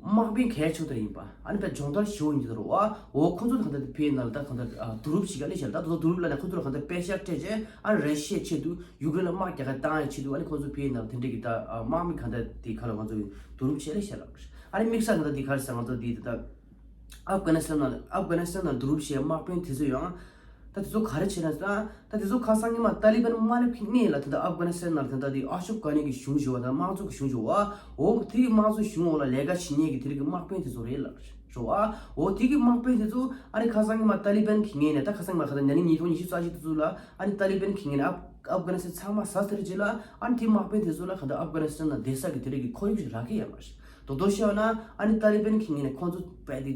དམག་དཔོན་གལ་ཆེ་དེ་ཡིན་པ། ཨ་ནི་དཔེ་སྦྱོང་བརྡར་ཞུ་འོང་གི་འདུག་རོ། འོ་ཁོ་ཚོ་ག་ད་དེ་ཕུལ་ན་ལ་ད་ག་ད་བསྡུ་རུབ་ཞིག་ག་སླེབས་ཤག་ད་དེ་ཚོ་བསྡུ་རུབ་ལབ་ན་ཁོ་ཚོ་ལ་ག་ད་དཔེ་ཤག་སྤྲད་རྗེས་ཨ་ནི་ར་ཤི་ཡའི་ཆེད་དུ་ཡུཀ་རེན་ལ་དམག་རྒྱག་ག་བཏང་ཡའི་ཆེད་དུ་ཨ་ནི་ཁོ་ཚོ་ཕུལ་ན་ལ་དེ་འདྲ་གི་ད་དམག་མི་ག་ད་དེ་ག་ལ་ང་ཚོ་བསྡུ་རུབ་བྱས་སླེབས་ཤག་ལབ། ཨ་ནི་དམིགས་བསལ་ག་ད་དེ་ག་རེ་ཟེར་ང་ཚོ་དེ་ད། ཨབ་གྷ་ནི་སི་ཐན་ནང་ཨབ་གྷ་ནི་སི་ཐན་ནང་བསྡུ་རུབ་བྱས་དམག་དཔོན་དེ་ཚོ་ཡང་། ད་དེ་ཚོ་ག་རེ་བྱེད་ན་ཟེར་ན། ད་དེ་ཚོ་ཁ་སང་ཉི་མ་ཏཱ་ལི་བན་དམག་ལས་ཕིག་ནས་ལ་དེ་འདྲ་ཨབ་གྷ་ནི་སི་ཐན་ནང་དེ་འདྲ་དེ་ཨ་ཤོག་གྷ་ནི་གི་གཞུང་བཞུགས་པ་དང་དམངས་གཙོ་གི་གཞུང་བཞུགས་པ། འོ་དེ་གི་དམངས་གཙོ་གཞུང་འོག་ལ་ལས་ཀ་བྱེད་མཁན་གི་དེ་རིགས་ཀྱི་དམག་དཔོན་དེ་ཚོ་རེད་ལ་རེད་བ། འོ་དེ་གི་དམག་དཔོན་དེ་ཚོ་ཨ་ནི་ཁ་སང་ཉི་མ་ཏཱ་ལི་བན་གི་ངོས་ནས། ད་ཁ་སང་ཉི་མ་ཁ་སང་ཉིན་ཉིས་སྟོང་ཉི་ཤུ་རྩ་གཅིག་དེ་ཚོ་ལ་ཨ་ནི་ཏཱ་ལི་བན་གི་ངོས་ནས་ཨབ་ཨབ་གྷ་ནི་སི་ཐན་ཚང་མ་ཟ་ཟེར་རྗེས་ལ། ཨ་ནི་དེ་དམག་དཔོན་དེ་ཚོ་ལ་གང་ལྟར་ཨབ་གྷ་ནི་སི་ཐན་ནང་བསྡད་ས་གི་དེ་རིགས་ཀྱི་ཁོར་ཡུག་ཞིག་རག་གི་ཡོད་མ་རེད། རྡོག་རྡོག་བཤད་པ་ན་ཨ་ནི་ཏཱ་ལི་བན་གི་ངོས་ནས་ཁོང་ཚོ་རྦད་དེ་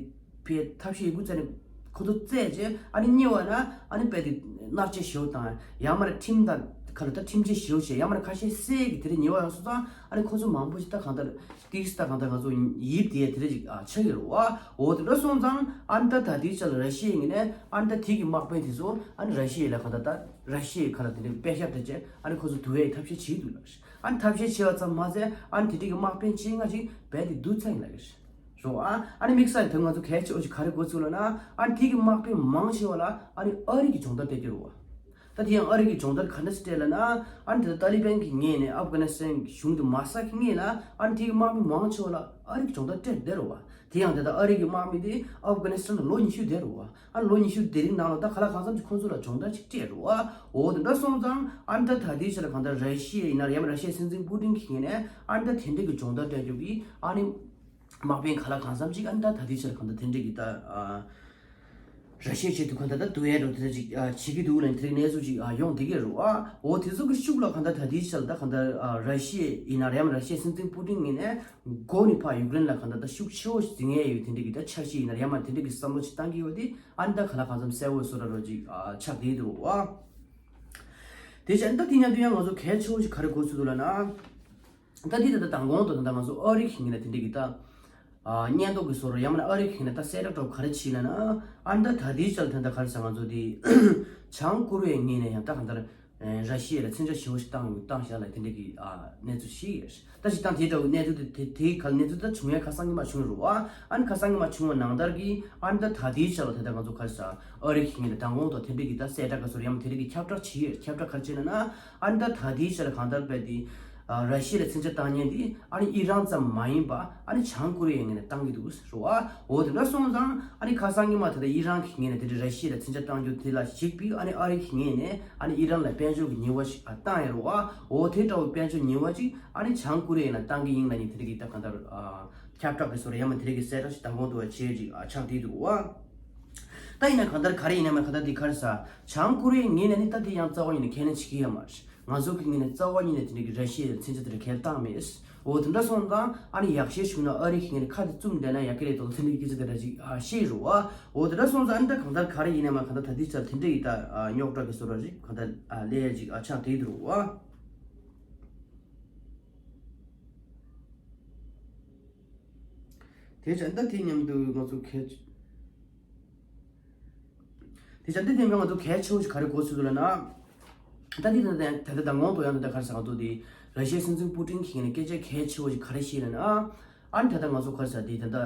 ཕའི་ཐབས་ཤེས་ཡོད་རྒུ་བཙལ་ནས་ཁོ་ཚོ་བཙལ་རྗེས། ཨ་ནི་གཉིས་པ་ན་ཨ་ནི་རྦད་དེ་མནར་གཅོད་ཞེ་པོ་དང་། ཡང་མ་རེད་ཁྲིམས་དང་ཁ་ལ་ད་ཁྲིམས་ཆད་ཞེ་པོ་བྱས། ཡང་མ་རེད་ཁ་ཤས་བསད་ཀྱི་དེ་རིགས་ཉེས་པ་ཡོང་སོང་ཙང་། ཨ་ནི་ཁོ་ཚོ་མང་པོ་ཞིག་ད་གང་ལྟར་ཏིག་ད་གང་ལྟར་ང་ཚོ་ཡིབ་དེ་དེ་རིགས་ཅིག་ཨ་ཆགས་ཡོད་རེད་བ། འོ་དེ་འདྲ་སོང་ཙང་ཨ་ནི་ད་ད་ལྟའི་ཆ་ལ་ར་ཤི་ཡའི་ངོས་ནས་ཨ་ནི་ད་དེ་གི་དམག་དཔོན་དེ་ཚོ་ཨ་ནི་ར་ཤི་ཡ་ལ་གང་ལྟར་ད་ར་ཤི་ཡའི་ཁ་ལ་དེ་འདྲའི་པད་ཤག་སྤྲད་བྱས། ཨ་ནི་ཁོ་ཚོ་བསྡུ་བའི་ཐབས་ཤེས་བྱེད་ཀྱི་འདུག་ལ། ཨ་ནི་ཐབས་ཤེས་བྱས་པ་ཙམ་མ་ཟད། ཨ་ནི་དེ་འདྲའི་གི་དམག་དཔོན་བཅོ་ལྔ་ཅིག་རྦད་དེ་བསྡུ་ཚར་ཡིན་ལ་ཡོད་རེད། རོ། ཨ་ཨ་ནི་དམིགས་བསལ་དེ་ང་ཚོ་གལ་ཆེ་བ་ཞིག་ག་རེ་གོ་ཚུལ་ལ་ན། ཨ་ནི་དེ་གི་དམག་དཔོན་མང་ཆེ་བ་ལ་ཨ་ནི་ཨ་རི་གི་སྦྱོང་བརྡར་སྤྲད་ཀྱི་རེད་བ། ད་དེ་ཡང་ཨ་རི་གི་སྦྱོང་བརྡར་ག་འདྲ་སྤྲད་ལ་ན། ཨ་ནི་དེ་ད་ཏཱ་ལི་བན་གི་ངོས་ནས་ཨབ་གྷ་ནི་སི་ཐན་གི་གཞུང་དེ་མ་ཟ་གི་སྔོན་ལ། ཨ་ནི་དེ་གི་དམག་དཔོན་མང་ཆེ་བ་ལ་ཨ་རི་གི་སྦྱོང་བརྡར་སྤྲད་བསྡད་རེད་བ། དེ་ཡང་དེ་ད་ཨ་རི་གི་དམག་མི་དེ་ཨབ་གྷ་ནི་སི་ཐན་ལ་ལོ་ཉི་ཤུ་བསྡད་རེད་བ། ཨ་ལོ་ཉི་ཤུ་དེ་རིང་ནང་ལ་ད་ག་ལ་གང་འཚམ་ཅིག་ཁོང་ཚོ་ལ་སྦྱོང་བརྡར་ཅིག་སྤྲད་རེད་བ། འོ་དེ་འདྲ་སོང་ཙང་ཨ་ནི་ད་ད་ལྟའི་ཆ་ལ་གང་ལྟར་ར་ཤི་ཡ་ཡིན་ན་རེད། ཡང་ན་ར་ཤི་ཡའི་སྲིད་འཛིན་པུ་ཏིན་གི་ངོས་ནས་ཨ་ནི་ད་དེ་འདྲའི་གི་སྦྱོང་བརྡར་སྤྲད་རྒྱུ་གི་ཨ་ནི་དམག་དཔོན་ག་ལ་གང་འཚམ་ཅིག་ཨ་ནི་ད་ད་ལྟའི་ཆ་ལ་གང་ལྟར་དེ་འདྲའི་གི་ད་ཨ་ར་ཤི་ཡའི་ཆེད་དུ་གང་ལྟར་ད་བསྡུ་ཡས་འགྲོ་དེ་འདྲ་ཅིག་ཨ་བྱེད་ཀྱི་འདུག་ལབ་དེ་འདྲའི་གནས་ཚུལ་ཅིག་ཨ་ཡོང་བསྡད་ཀྱི་རེད་བ། འོ་དེ་ཚོ་གི་ཤུགས་ལ་གང་ལྟར་ད་ལྟའི་ཆ་ལ་ད་གང་ལྟར་ཨ་ར་ཤི་ཡ་ཡིན་ན་རེད། ཡང་ན་ར་ཤི་ཡའི་སྲིད་འཛིན་པུ་ཏིན་ངོས་ནས་མགོ་ནས་ཕར་ཡུཀ་རེན་ལ་གང་ལྟར་ད་ཤུགས་ཆེ་བོ་ཞིག་འཛིན་ཡས་ཡོད་དེ་འདྲའི་གི་ད་འཆར་གཞི་ཡིན་ན་རེད། ཡང་མ་དེ་འདྲའི་གི་བསམ་བློ་ཞིག་བཏང་གི་ཡོད་དེ། ཨ་ནི་ད་ག་ལ་གང་འཚམ་གསལ་བོ་བཟོ་འདྲ་རོ་ཅིག་ཨ་ཆགས་བསྡད་འདུག་བ། དེ་བྱས་ཨ་ནི་ད་དེ་མཉམ་དུ་ཡང་ང་ཚོ་གལ་ཆེ་བོ་ཞིག་ག་རེ་གོ་ཚུལ་འདུག་ལབ་ན། ད་དེ་ད་ལྟ་མདང་དགོང་དུ་ད་ལྟ་ང་ཚོ་ཨ་རི་གི་ངོས་ནས་དེ་འདྲའི་གི་ད་ཨ་སྙན་ཐོ་གི་བཟོ་འདྲ། ཡང་མིན་ན་ཨ་རི་གི་ངོས་ནས་ད་གསལ་བསྒྲགས་འདྲ་བོ་ག་རེ་བྱས་ལབ་ན། ཨ་ནི་ད་ད་ལྟའི་ཆར་ད་ལྟ་ག་རེ་ཟེར། ང་ཚོ་དེ་བྱང་ཀོ་རི་ཡའི་ངོས་ནས་ཡང་ད་གང་ལྟར་ཨེ་ར་ཤི་ཡ་ལ་མཚོན་ཆ་ཞེ་པོ་ཞིག་བཏང་ཡོད། བཏང་བཞག་ལབ་དེ་འདྲ་གི་ཨ་གནས་ཚུལ་ཞིག་ཡོད། ད་སྤྱིར་བཏང་དེ་འདྲ་བོ་གནས་ཚུལ་དེ་དེ་དེའི་ཁ་ལ་གནས་ཚུལ་ད་བྱུང་ཡ་ཁ་སང་ཉི་མ་བྱུང་རེད་བ། ཨ་ནི་ཁ་སང་ཉི་མ་བྱུང་བ་ནང་ལྟར་གྱི་ཨ་ནི་ད་ད་ལྟའི་ཆར་ལ་ད་ལྟ་ང་ཚོ་ག་རེ་ཟེར། ཨ་རི་གི་ངོས་ནས་མདང་དགོང་དང་དེ་འདྲ་གི་ད་གསལ་བསྒྲགས་ག་ཚོད་ཡང་དེ་འདྲ་གི་ཁྱབ་བསྒྲགས་བྱས་ཡོད། ཁྱབ་བསྒྲགས་ག་རེ་བྱས་ན་ན། ཨ་ནི་ད་ད་ལྟའི་ཆར་ལ་གང་ལྟར་རྦད་དེ་ཨ་ར་ཤི་ཡ་ལ་མཚོན་ཆ་བཏང་མཁན་དེ་ཨ་ནི་ཨི་རན་ཙམ་མ་ཡིན་པ་ཨ་ནི་བྱང་ཀོ་རི་ཡའི་ངོས་ནས་བཏང་གི་འདུག་ཟེར་བ། འོ་དེ་འདྲ་སོང་ཙང་ཨ་ནི་ཁ་སང་ཉི་མ་ད་ལྟ་ཨི་རན་གྱི་ངོས་ནས་དེ་འདྲ་ར་ཤི་ཡ་ལ་མཚོན་ཆ་བཏང་རྒྱུ་དེ་ལ་གཞིགས་པའི་ཨ་ནི་ཨ་རི་གི་ངོས་ནས་ཨ་ནི་ཨི་རན་ལ་དཔལ་འབྱོར་གྱི་ཉེས་པ་ཞིག་ཨ་བཏང་ཡོད་རེད་བ། འོ་དེ་འདྲ་བོ་དཔལ་འབྱོར་ཉེས་པ་ཅིག་ཨ་ནི་བྱང་ཀོ་རི་ཡ་ལ་བཏང་གི་ཡིན་ལབ་ནས་དེ་འདྲ་གི་ད་གང་ལྟར་ཨ་ཁྱབ་བསྒྲགས་ཀྱི་བཟོ་འདྲ་ཡང་མིན་དེ་འདྲ་གི་གསལ་བསྒྲགས་ཤིག་མདང་དགོང་དུ་བ་བྱས་ཅིག་ཨ་ཆགས་བསྡད་འདུག་བ། ད་ཡིན་ན་གང་ལྟར་ག་རེ་ཡིན་ན་མ་གང་ལྟར་འདི་ག་རེ་ཟེར། བྱང་ཀོ་རི་ཡའི་ངོས་ནས་ནི་ད་འདི་ཡང་རྩ་བ་ཉིད་ནས་ཁས་ལེན་བྱེད་ཀྱི་ཡོད་མ་རེད། ང་ཚོ་གི་ངོས་ནས་རྩ་བ་ཉིད་ནས་དེ་འདྲ་གི་ར་ཤི་ཡའི་མཚོན་ཆ་དེ་འདྲ་ཁས་བཏང་མེད། འོ་དེ་འདྲ་སོང་ཙང་ཨ་ནི་ཡག་ཤོས་བྱུང་ན་ཨ་རི་གི་ངོས་ནས་ཁ་དེ་བཙུམ་བསྡད་ན་ཡག་གི་རེད་དོ་དེ་འདྲ་གི་སྐད་ཆ་དེ་འདྲ་ཅིག་ཨ་བཤད་རེད་བ། འོ་དེ་འདྲ་སོང་ཙང་ཨ་ནི་ད་གང་ལྟར་ག་རེ་ཡིན་ན་མ་གང་ལྟར་ད་འདི་ཚར་དེ་འདྲ་ཡི་ད་ཨ་རྙོག་དྲ་གི་བཟོ་འདྲ་ཅིག་གང་ལྟར་ཨ་ལས་ཡ་ཅིག་ཨ་ཆགས་བསྡད་འདུག་བ། དེ་བྱས་ད་དེ་མཉམ་དུ་ང་ཚོ་གལ་དེ་བྱས་ད་དེ་མཉམ་ང་ཚོ་གལ་ཆེ་བོ་ཞིག་ག་རེ་གོ་ཚུལ་འདུག་ལབ་ན། ད་དེ་ད་ད་ད་ད་མདང་དགོང་དུ་ཡང་ད་ད་ག་རེ་ཟེར་ག་འདུག་དེ་ར་ཤི་ཡའི་སྲིད་འཛིན་པུ་ཏིན་གྱིས་ནས་སྐད་ཆ་གལ་ཆེ་བོ་ཞིག་ག་རེ་བཤད་ལབ་ན། ཨ་ནི་ད་ལྟ་ང་ཚོ་ག་རེ་ཟེར་དེ་ད་ལྟ་